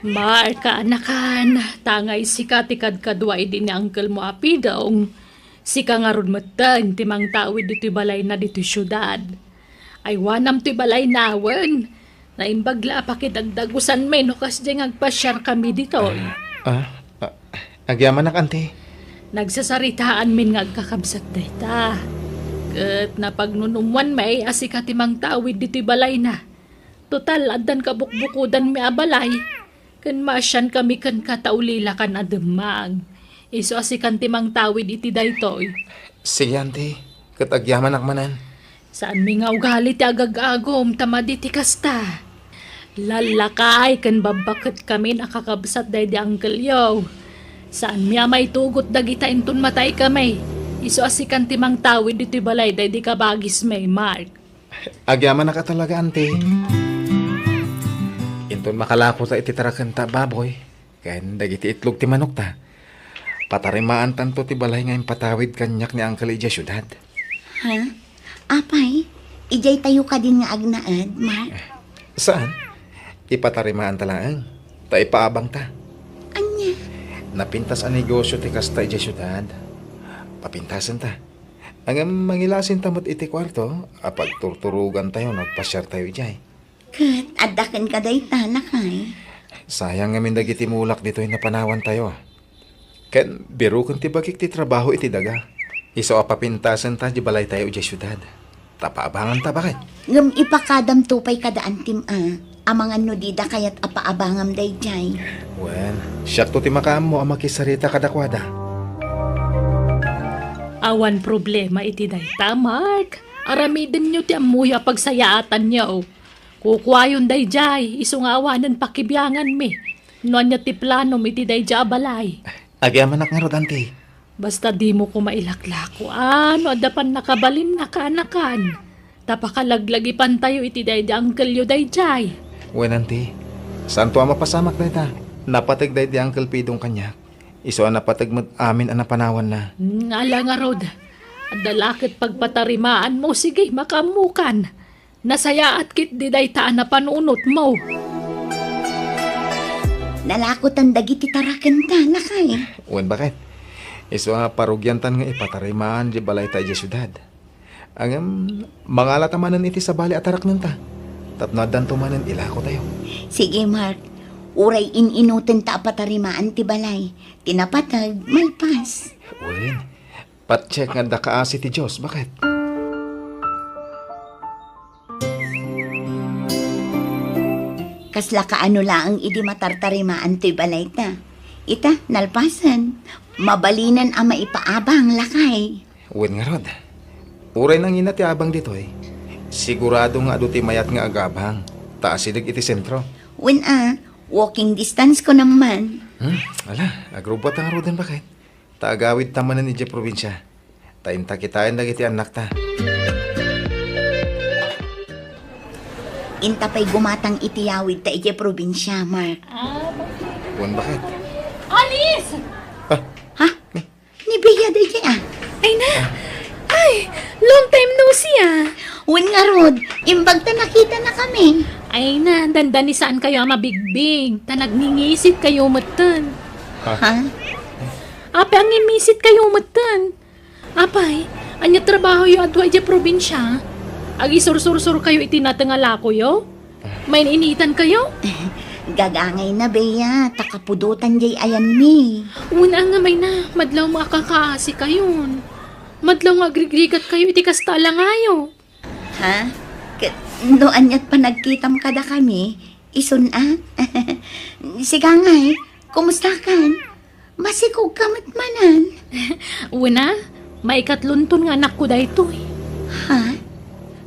Mark, kaanakan, ta ngay sika ti kadkadua idi ni uncle mo a Pidong, sika ngarud metten ti mangtawid ditoy balayna ditoy siudad. Aywanam toy balayna wen. Naimbag la a pakidagdagusanmi no kasdiay nga agpasiarkami ditoy. Ah, ah, agyamanak, anti. Nagsasaritaanmin nga agkakabsat dayta. Ket napagnunummoanmi a sika ti mangtawid ditoy balayna. Total, addan kabukbukodanmi a balay, ken maasiankami kenka ta ulilakan a demmag. Isu a sikan ti mangtawid iti daytoy. Sige, anti, ket agyamanak manen. Saanmi nga ugali ti agag-agum ta madi ti kasta. Lallakay ken babbaketkami a kakabsat daydi uncle-yo. Saanmi a maitugot dagita inton mataykami. Isu a sikan ti mangtawid iti balay daydi kabagismi, Mark. Agyamanak a talaga, anti. Inton makalakota iti tarakenta a baboy ken dagiti itlog ti manokta, patarimaantanto ti balay nga impatawid kaniak ni uncle idiay siudad. Ha? Apay, idiay tayo kadin nga agnaed, Mark? Saan? Ipatarimaanta laeng, ta ipaabangta. Ania? Napintas a negosio ti kasta idiay siudad. Papintasenta. Ngem mangilasinta met iti kuarto a pagturturogantayo no agpasiartayo idiay. Ket adda kenka dayta, lakay? Sayang ngamin dagiti mulak ditoy napanawantayo. Ken biroken ti bagik ti trabaho iti daga. Isu a papintasenta di balaytayo idiay siudad. Ta paabanganta, baket. Ngem ipakadamto pay kada antim a, amangan no dida kayat a paabangam daydiay. Wen, siakto ti makaammo a makisarita kadakuada. Awan problema iti dayta, Mark. Aramidenyo ti ammoyo a pagsayaatanyo. Kukuayon daydiay, isu nga awanen pakibianganmi. No ania ti planom iti daydiay a balay? Agyamanak ngarud, anti. Basta dimo koma ilaklako, a, no adda pannakabalinna, kaanakan. Ta pakalaglagipantayo iti daydi uncle-yo daydiay. Wen, anti. Saanto a mapasamak dayta. Napateg daydi Uncle Pidong kaniak. Isu a napateg met amin a napanawanna. Hmm, ala ngarud. Adda la ket pagpatarimaanmo, sige, makaammokan. Nasayaat ketdi dayta a napanunotmo. Nalakotan dagiti tarakenta, lakay. Wen, baket. Isu a parugiantan nga ipatarimaan di balayta idiay siudad. Ngem, mangalata manen iti sabali a taraknenta. Tapno addanto manen ilakotayo. Sige, Mark. Uray in-inutenta a patarimaan ti balay. Ti napateg, malpas. Wen, patiek nga adda kaasi ti Dios, baket. Kasla kaano laeng idi matartarimaan toy balayta. Ita, nalpasen. Mabalinen a maipaabang, lakay. Wen ngarud. Uray nangina ti abang ditoy, sigurado nga adu ti mayat nga agabang, ta asideg iti sentro. Wen a, walking distance ko naman. Hmm, ala, agrubbuat ngaruden, baket. Ta agawidta manen idiay probinsia. Ta inta kitaen dagiti annakta. Inta pay gumatang iti yawidta idiay probinsia, Mark. Ah, wen, baket. Alice! Ah. Ha? Ni Bea daydiay, a. Ay na! Ay! Long time no see, a. Wen ngarud, imbag ta nakitanakami. Ay na, dandani saankayo a mabigbig, ta nagngingisittayo metten. Ha? Ha? Apay a ngingisittayo metten? Apay, ania trabahoyo adu idiay probinsia? Agisursursurkayo iti nateng a lakoyo? Main-initankayo? Gagangayna, Bea, ta kapudotan diay ayanmi. Wen a, ngem ay na, madlaw nga akakaasikayon. Madlaw nga agrigrigatkayo iti kasta a langayo. Ha? Ket no aniat panagkitam kadakami, isun a? Sika ngay, kumustakan? Masikogka met manen. Wen a, maikatlonton nga anakko daytoy. Ha?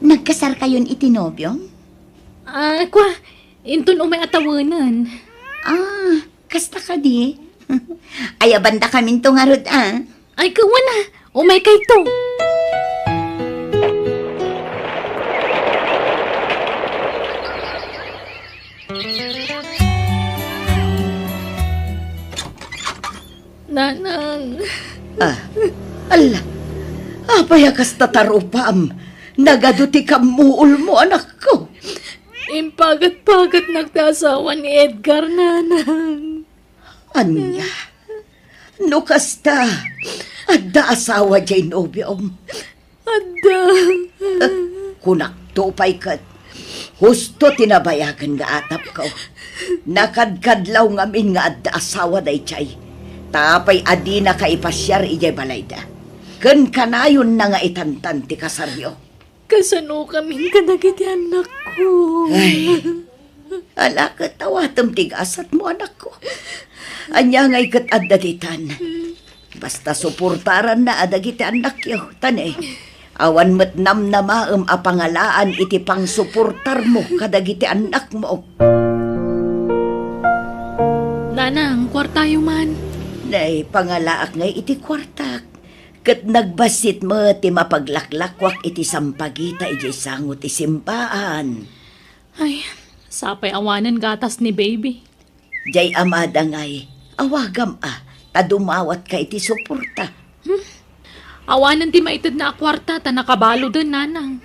Nagkasarkayon iti nobiom? Ah, kua, inton umay a tawenen. Ah, kasta kadi? Ayabandakaminto ngarud a. Ay, kawan a, umaykayto. Nanang. Ah, ala. Apay a kasta tarupam? Nagadu ti kammuolmo, anakko. Impagat-pagatnak ti asawa ni Edgar, Nanang. Ania? No kasta, adda asawa diay nobiom? Adda. Kunakto pay ket, husto ti nabayagen nga atapko. Nakadkadlaw ngamin nga adda asawa daydiay. Ta apay a dinaka ipasiar idiay balayda? Ken kanayonna nga itantan ti kasaryo. Kasanokamin kadagiti annakko? Ay, ala ket awatem ti gasatmo, anakko. Ania ngay ket adda ditan? Basta suportaranna a dagiti annakyo, ta ne, awan met namnamaem a pangalaan iti pangsuportarmo kadagiti annakmo. Nanang, kuartayo man. Nay, pangalaak ngay iti kuartak. Ket nagbassit met ti mapaglaklakuak iti sampagita idiay sango ti simbaan. Ay, sapay awanen gatas ni baby. Diay amada ngay, awagam a, ta dumawatka iti suporta. Hmm? Awanen ti maitedna a kuarta ta nakabaloden, Nanang.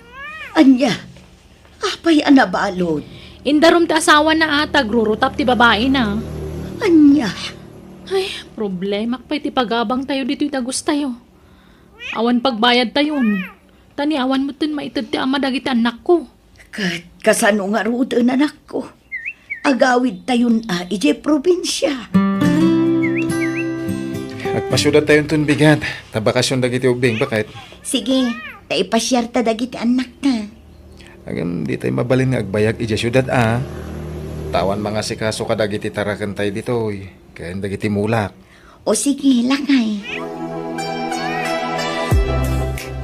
Ania? Apay a nabalod? Indarum ti asawana a, ta agrurutap ti babaina. Ania? Ay, problemak pay ti pagabangtayo ditoy dagustayo. Awan pagbayadtayon. Ta ni awan metten maited ti ama dagiti annakko. Ket kasano ngaruden, anakko? Agawidtayon a idiay probinsia. Agpasiudadtayonton bigat, ta bakasion dagiti ubbing, baket. Sige, ta ipasiarta dagiti annakta. Ngem ditay mabalin nga agbayag idiay siudad a. Ta awan mangasikaso kadagiti tarakentayo ditoy, ken dagiti mulak. O sige, lakay.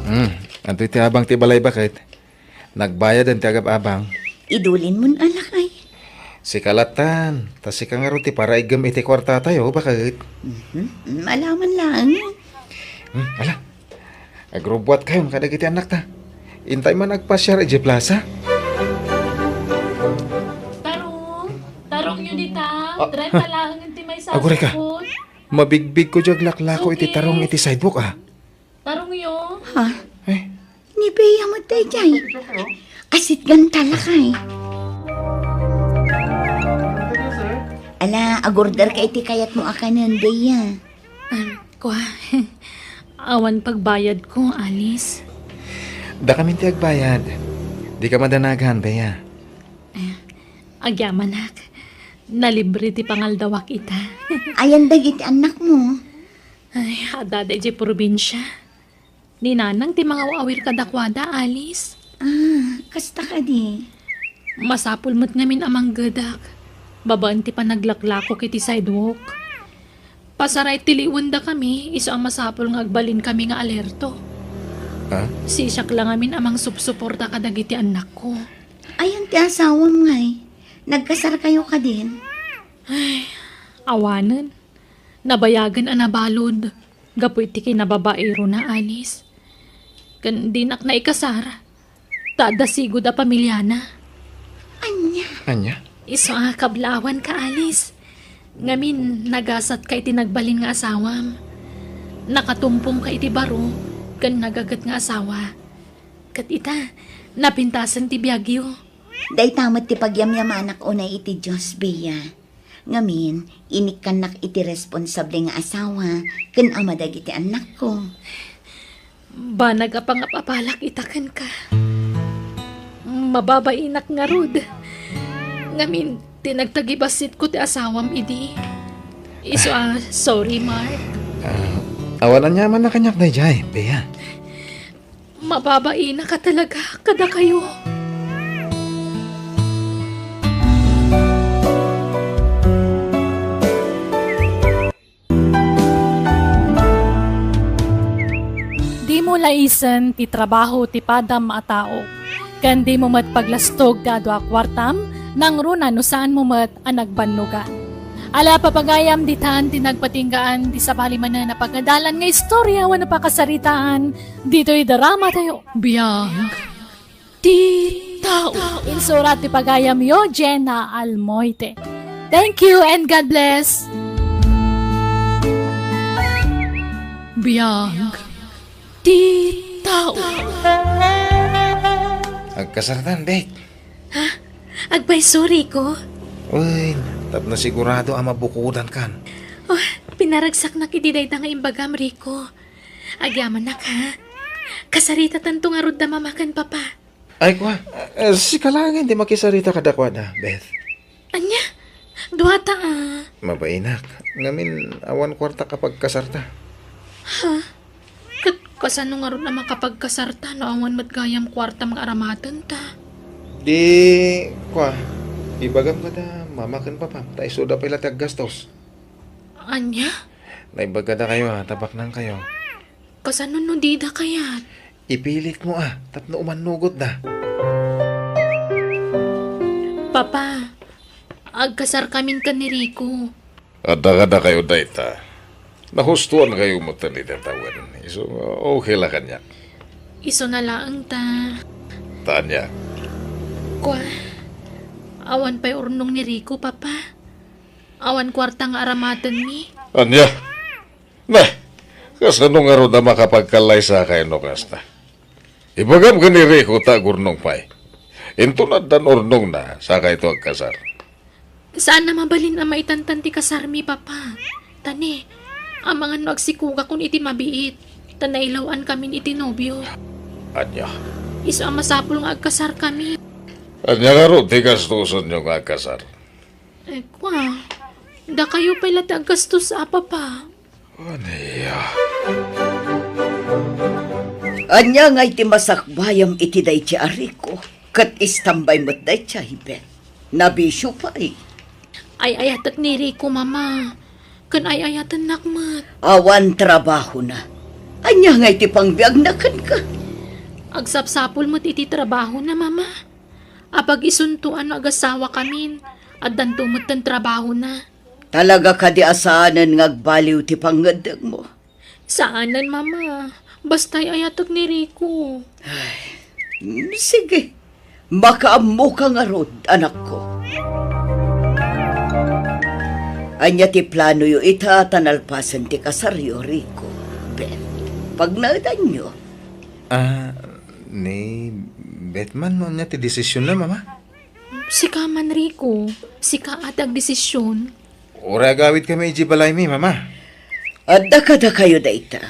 Hmm, adtoy ti abang ti balay, baket. Nagbayaden ti agab-abang. Idulinmon a, lakay. Sika lattan, ta sika ngarud ti paraigem iti kuartatayo, baket. Mhm. Malaman laeng. Hmm, ala. Agrubbuatkayon kadagiti annakta. Intay man agpasiar idiay plaza. Tarong, tarongyo dita. Ah. Trenta laeng ti may aguray ka. Sasakot. Mabigbigko diay aglaklako iti tarong iti sidewalk a. Tarongyo. Ha? Eh? Ni Bea met daydiay. Asitganta, lakay. Ala, agorderka iti kayatmo a kanen, Bea. Ah, kua, awan pagbayadko, Alice. Dakamin ti agbayad. Dika madanagan, Bea. Eh, agyamanak. Nalibre ti pangaldawak ita. Ayan dagiti annakmo? Ay, adda idiay probinsia. Ni Nanang ti mangaw-awir kadakuada, Alice. Ah, kasta kadi? Masapul met ngamin a manggedak, babaen ti panaglaklakok iti sidewalk. Pasaray ti liwendakami, isu a masapul nga agbalinkami nga alerto. Ha? Sisiak la ngamin a mangsupsuporta kadagiti annakko. Ayan ti asawam ngay? Nagkasarkayo kadin? Ay, awanen. Nabayagen a nabalud gapu iti kinababaerona, Alice. Ken dinak naikasar, ta adda sigud a pamiliana. Ania? Ania? Isu a kablawanka, Alice. Ngamin, nagasatka iti nagbalin nga asawam. Nakatumpongka iti baro ken nagaget nga asawa. Ket ita, napintasen ti biagyo. Dayta met ti pagyamyamanak unay iti Dios, Bea. Ngamin, inikkannak iti responsable nga asawa ken ama dagiti annakko. Banag a pangap-apalak ita kenka. Mababainak ngarud. Ngamin, ti nagtagibassitko ti asawam idi. Isu a, sorry, Mark. Ah, awan aniamanna kaniak daydiay, Bea. Mababainak a talaga kadakayo. Dimo laisen ti trabaho ti padam a tao, ken dimo met paglastog ti adu a kuartam, nangruna no saanmo met a nagbannogan. Ala, papagayam, ditan ti nagpatinggaan ti sabali manen a pagadalan nga istorya wenno pakasaritaan ditoy drama tayo. Biag ti tao. Insurat ti pagayamyo, Jenna Almoite. Thank you and God bless. Biag ti tao. Agkasartan, Bek. Ha? Agpayso, Rico? Uy, tapno sigurado a mabukodan kan. Oh, pinaragsaknak iti dayta nga imbagam, Rico. Agyamanak, ha? Kasaritatanto ngarud da mama ken papa. Ay, kua, eh, sika laengen ti makisarita kadakuada, Beth. Ania? Duata, a. Mabainak. Ngamin, awan kuartak a pagkasarta. Ha? Ket kasano ngarud a makapagkasarta no awan met gayam kuartam nga aramatenta? Di, kua, ibagam kada mama ken papam, ta isuda pay la ti aggastos. Ania? Naimbag kadakayo, a, ta baknangkayo. Kasano no dida kayat? Ipilitmo, a, tapno umannugotda. Papa, agkasarkamin ken ni Rico. Adda kadakayo dayta. Nahustoankayo metten iti tawen. Isu, okay la kaniak. Isuna laeng ta. Ta ania? Kua, awan pay urnong ni Rico, Papa. Awan kuarta nga aramatenmi. Ania? Nah, kasano ngarud a makapagkallaysakay no kasta? Ibagam ken ni Rico ta agurnong pay. Inton addan urnongna, sakayto agkasar. Saan a mabalin a maitantan ti kasarmi, Papa. Ta ne, amangan no agsikugakon iti mabiit, ta nailaw-ankamin iti nobio. Ania? Isu a masapul nga agkasarkami. Ania ngarud ti gastosenyo nga agkasar? Eh, kua, dakayo pay la ti aggastos, a, Papa. Ania? Ania ngay ti masakbayam iti daydi a Rico? Ket istambay met daydi, Beth. Nabisio pay. Ay-ayatek ni Rico, Mama. Ken ay-ayatennak met. Awan trabahona. Ania ngay ti pangbiagna kenka? Agsapsapul met iti trabahona, Mama. Apag isunto a no agasawakamin, addanto metten trabahona. Talaga kadi a saanen nga agbaliw ti pangngeddengmo? Saanen, Mama. Basta ay-ayatek ni Rico. Ay, mm, sige. Makaammoka ngarud, anakko. Ania ti planoyo ita ta nalpasen ti kasaryo, Rico? Beth, pagnaedanyo. Ah, ni Beth man no ania ti desisionna, Mama? Sika man, Rico. Sika a ti agdesisyon. Uray agawidkami idiay balaymi, Mama. Adda kadakayo dayta.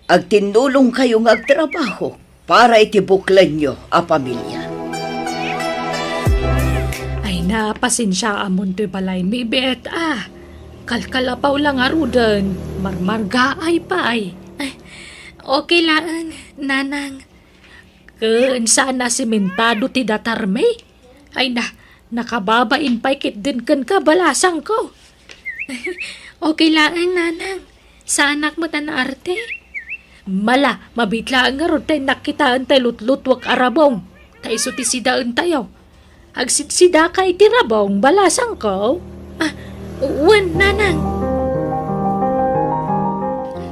Agtinnulongkayo nga agtrabaho para iti buklenyo a pamilia. Ay na, pasensiaamon toy balaymi, Beth, a. Kalkalapaw la ngaruden, marmargaay pay. Ay, okay laeng, Nanang. Ken saan a simentado ti datarmi? Ay na, nakababain pay ketdin kenka, balasangko. Okay laeng, Nanang. Saanak met a naarte. Mala, mabiit laeng ngarud ta innak kitaen tay lutlutuek a rabong. Ta isu ti sidaentayo. Agsidsidaka iti rabong, balasangko. Ah, wen, Nanang.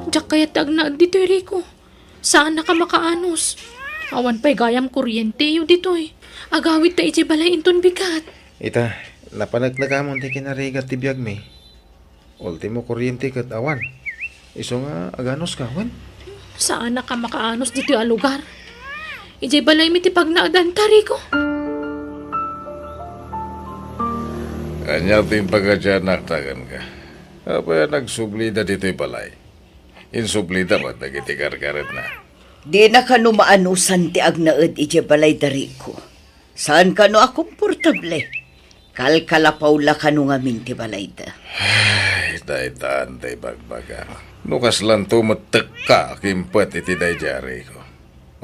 Diak kayat ti agnaed ditoy, Rico. Saannak a makaanus. Awan pay gayam kuryente ditoy. Agawidta idiay balay inton bigat. Ita, napaneknekamon ti kinarigat ti biagmi. Ultimo kuryente ket awan. Isu nga aganuska, wen? Saannak a makaanus ditoy a lugar. Idiay balaymi ti pagnaedanta, Rico. Ania ti impakadianakta kenka? Apay a nagsublida ditoy balay? Insublida met dagiti karkaretna. Dina kano maanusan ti agnaed idiay balayda, Rico. Saan kano a komportable. Kalkalapaw la kano ngamin ti balayda. Ay, daytan ti ibagbaga. No kaslanto met tekka a kimpet iti daydi a Rico.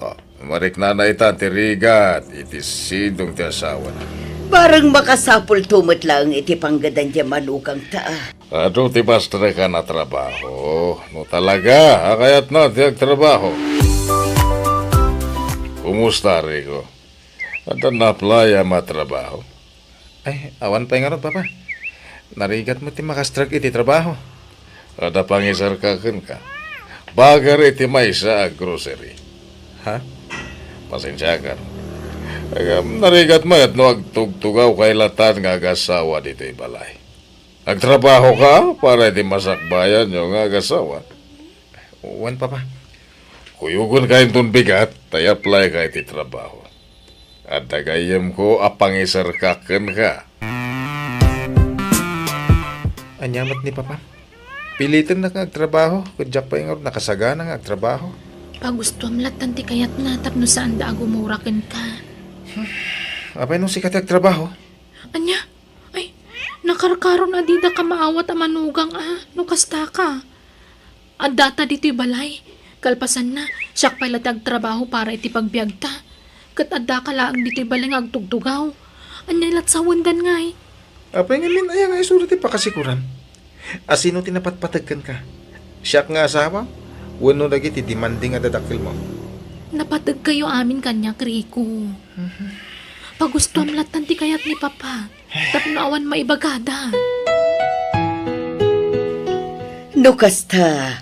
Oh, mariknana itan ti rigat iti sidong ti asawana. Bareng makasapulto met laeng iti panggedan ti manugangta a. Adu ti bastrekan a trabaho, no talaga a kayatna ti agtrabaho. Kumusta, Rico? Adda na-apply-am a trabaho? Ay, awan pay ngarud, Papa. Narigat met ti makastrek iti trabaho. Adda pangiserka kenka. Bager iti maysa a grocery. Ha? Pasensiakan. Agam, narigat met no agtugtugawka latta nga agasawa ditoy balay. Agtrabahoka para iti masakbayanyo nga agasawa. Wen, Papa. Kuyogenka inton bigat, ta i-apply-ka iti trabaho. Adda gayyemko a pangiserka kenka. Ania met ni Papa? Pilitennak nga agtrabaho, ket diak pay ngarud nakasagana nga agtrabaho. Pagustuam lattan ti kayatna tapno saanda a gumura kenka. Apay no sika ti agtrabaho? Ania? Ay, nakarkaron a didaka maawat a manugang a no kastaka. Addata ditoy balay. Kalpasanna, siak pay la ti agtrabaho para iti pagbiagta. Ket addaka laeng ditoy balay nga agtugtugaw. Ania lat sawendan ngay? Apay ngamin aya nga isu ti pakasikuran? A sino ti napatpateg kenka? Siak nga asawa? Wenno dagiti demanding a dadakkelmo? Napategkayo amin kaniak, Rico. Pagustuam lattan ti kayat ni Papa. Tapno awan maibagada. No kasta,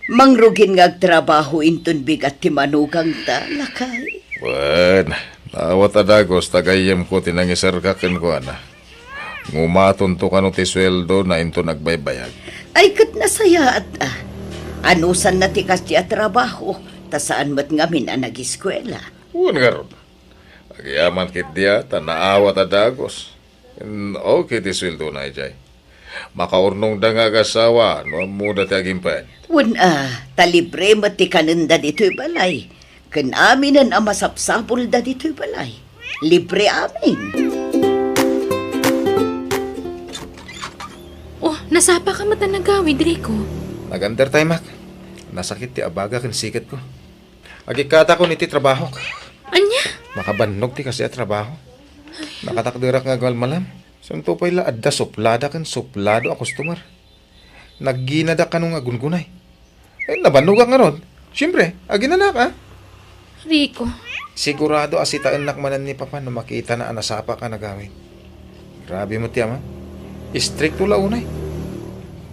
mangrugin nga agtrabaho inton bigat ti manugangta, lakay. Wen, naawat a dagus ta gayyemko ti nangiserka kenkuana. Ngumatonto kano ti sueldona inton agbaybayag. Ay, ket nasayaat a. Anusanna ti kasdi a trabaho, ta saan met ngamin a nagiskuela. Wen ngarud, agyamankit dia ta naawat a dagus. Mm, okay ti sueldona idiay. Makaurnongda nga agasawa no ammoda ti agimped. Wen a, ta libre met ti kanenda ditoy balay. Ken aminen a masapsapulda ditoy balay. Libre amin. Oh, nasapaka met a nagawid, Rico? Nag-under time-ak. Nasakit ti abaga ken siketko. Agikkatakon iti trabahok. Ania? Makabannog ti kasdi a trabaho. Nakatakderak nga agmalmalam. Santo pay la adda suplada ken suplado a customer. Nagginadak kano nga aggungunay. Eh, nabannogak ngarud. Siempre, aginanak, a. Rico. Sigurado a sitaennak manen ni Papa no makitana a nasapak a nagawid. Grabe met ti ama. Istrikto la unay.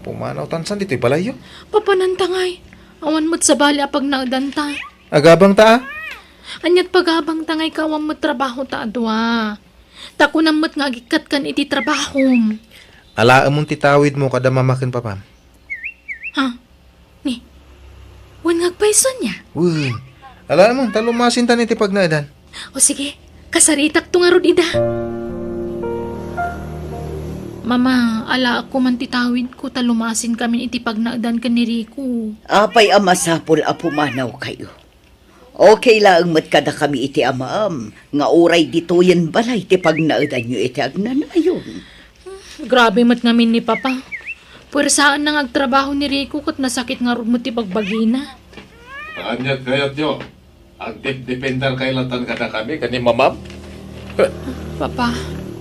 Pumanawtan san ditoy balayyo? Papananta ngay. Awan met sabali a pagnaedanta. Agabangta, a. Aniat pagabangta ngay ka awan met trabahota a dua? Ta kunam met nga agikkatkan iti trabahom. Alaemon ti tawidmo kada mama ken papam. Ha? Ni? Wen nga agpayso ania? Wen. Alaemon, ta lumasintan iti pagnaedan. O sige, kasaritakto ngarud ida. Mama, alaekko man ti tawidko ta lumasinkamin iti pagnaedan ken ni Rico. Apay a masapul a pumanawkayo? Okay laeng met kadakami iti amaam nga uray ditoyen balay ti pagnaedanyo iti agnanayon. Grabe met ngamin ni Papa. Puersaanna nga agtrabaho ni Rico ket nasakit ngarud met ti bagbagina. Ania ti kayatyo? Agdepdepender kay latan kadakami ken ni mamam? Papa.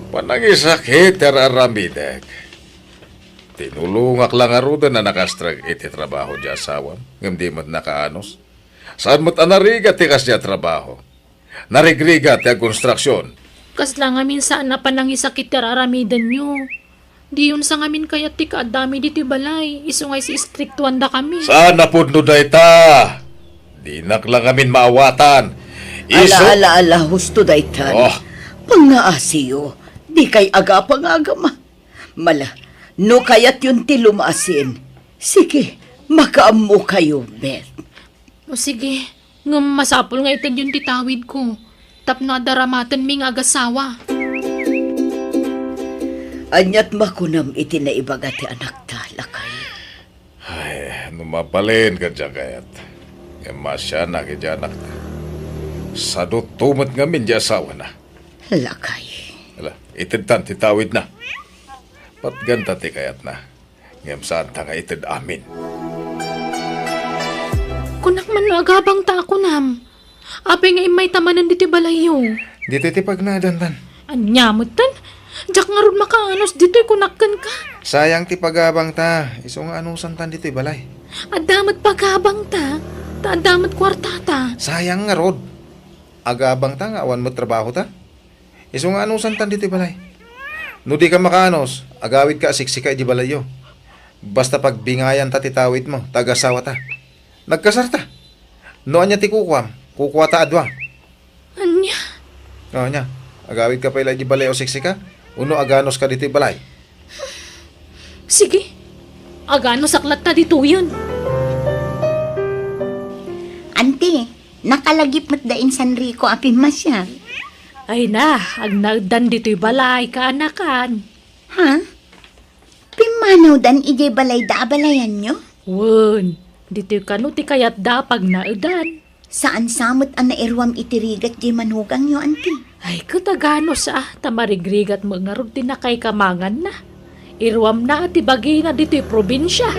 Panangisakit ti ar-aramidek. Tinulongak la ngaruden a nakastrek iti trabaho ti asawam, ngem di met nakaanus. Saan met a narigat ti kasdi a trabaho? Narigrigat ti agkonstruksion. Kasla ngamin saan a panangisakit ti ar-aramidenyo. Diyon sa ngamin kayat ti kaaddami ditoy balay, isu nga si istriktuandakami. Saan a pudno dayta? Dinak la ngamin maawatan. Isu- Ala, ala, ala, husto daytan. Oh. Pangngaasiyo, dikay agapa nga agama. Mala, no kayatyon ti lumasin, sige, makaammokayo met. O sige, ngem masapul nga itedyon ti tawidko, tapno adda ramatenmi nga agasawa. Aniat makunam iti naibaga ti anakta, lakay? Ay, no mabalin ka diay kayat. Ngem maasianak iti anakta. Sadutto met ngamin diay asawana. Lakay. Ala, itedtan ti tawidna. Patganta ti kayatna. Ngem saanta nga ited amin. Kunak man no agabangta a kunam. Apay nga immayta manen ditoy balayyo? Ditoy ti pagnaedantan. Ania metten? Diak ngarud makaanos ditoy, kunak kenka. Sayang ti pagabangta. Isu nga anusantan ditoy balay. Adda met pagabangta. Ta adda met kuartata. Sayang ngarud. Agabangta nga awan met trabahota. Isu nga anusantan ditoy balay. No dika makaanos, agawidka a siksika idiay balayyo. Basta pagbingayanta ti tawidmo, ta agasawata. Nagkasarta. No ania ti kukuam, kukuata a dua. Ania? O, ania? Agawidka pay la idiay balay a siksika? Wenno aganoska ditoy balay? Sige. Aganosak latta ditoyen. Anti, nakalagip met da insan Rico a pimmasiar. Ay na, agnaeddan ditoy balay, kaanakan. Ha? Pimmanawdan idiay balayda a balayanyo? Wen, ditoy kano ti kayatda a pagnaedan. Saan sa met a nairuam iti rigat diay manugangyo, anti? Ay, ket aganos a, ta marigrigat met ngarud ti nakaikamanganna. Iruamna a ti bagina ditoy probinsia.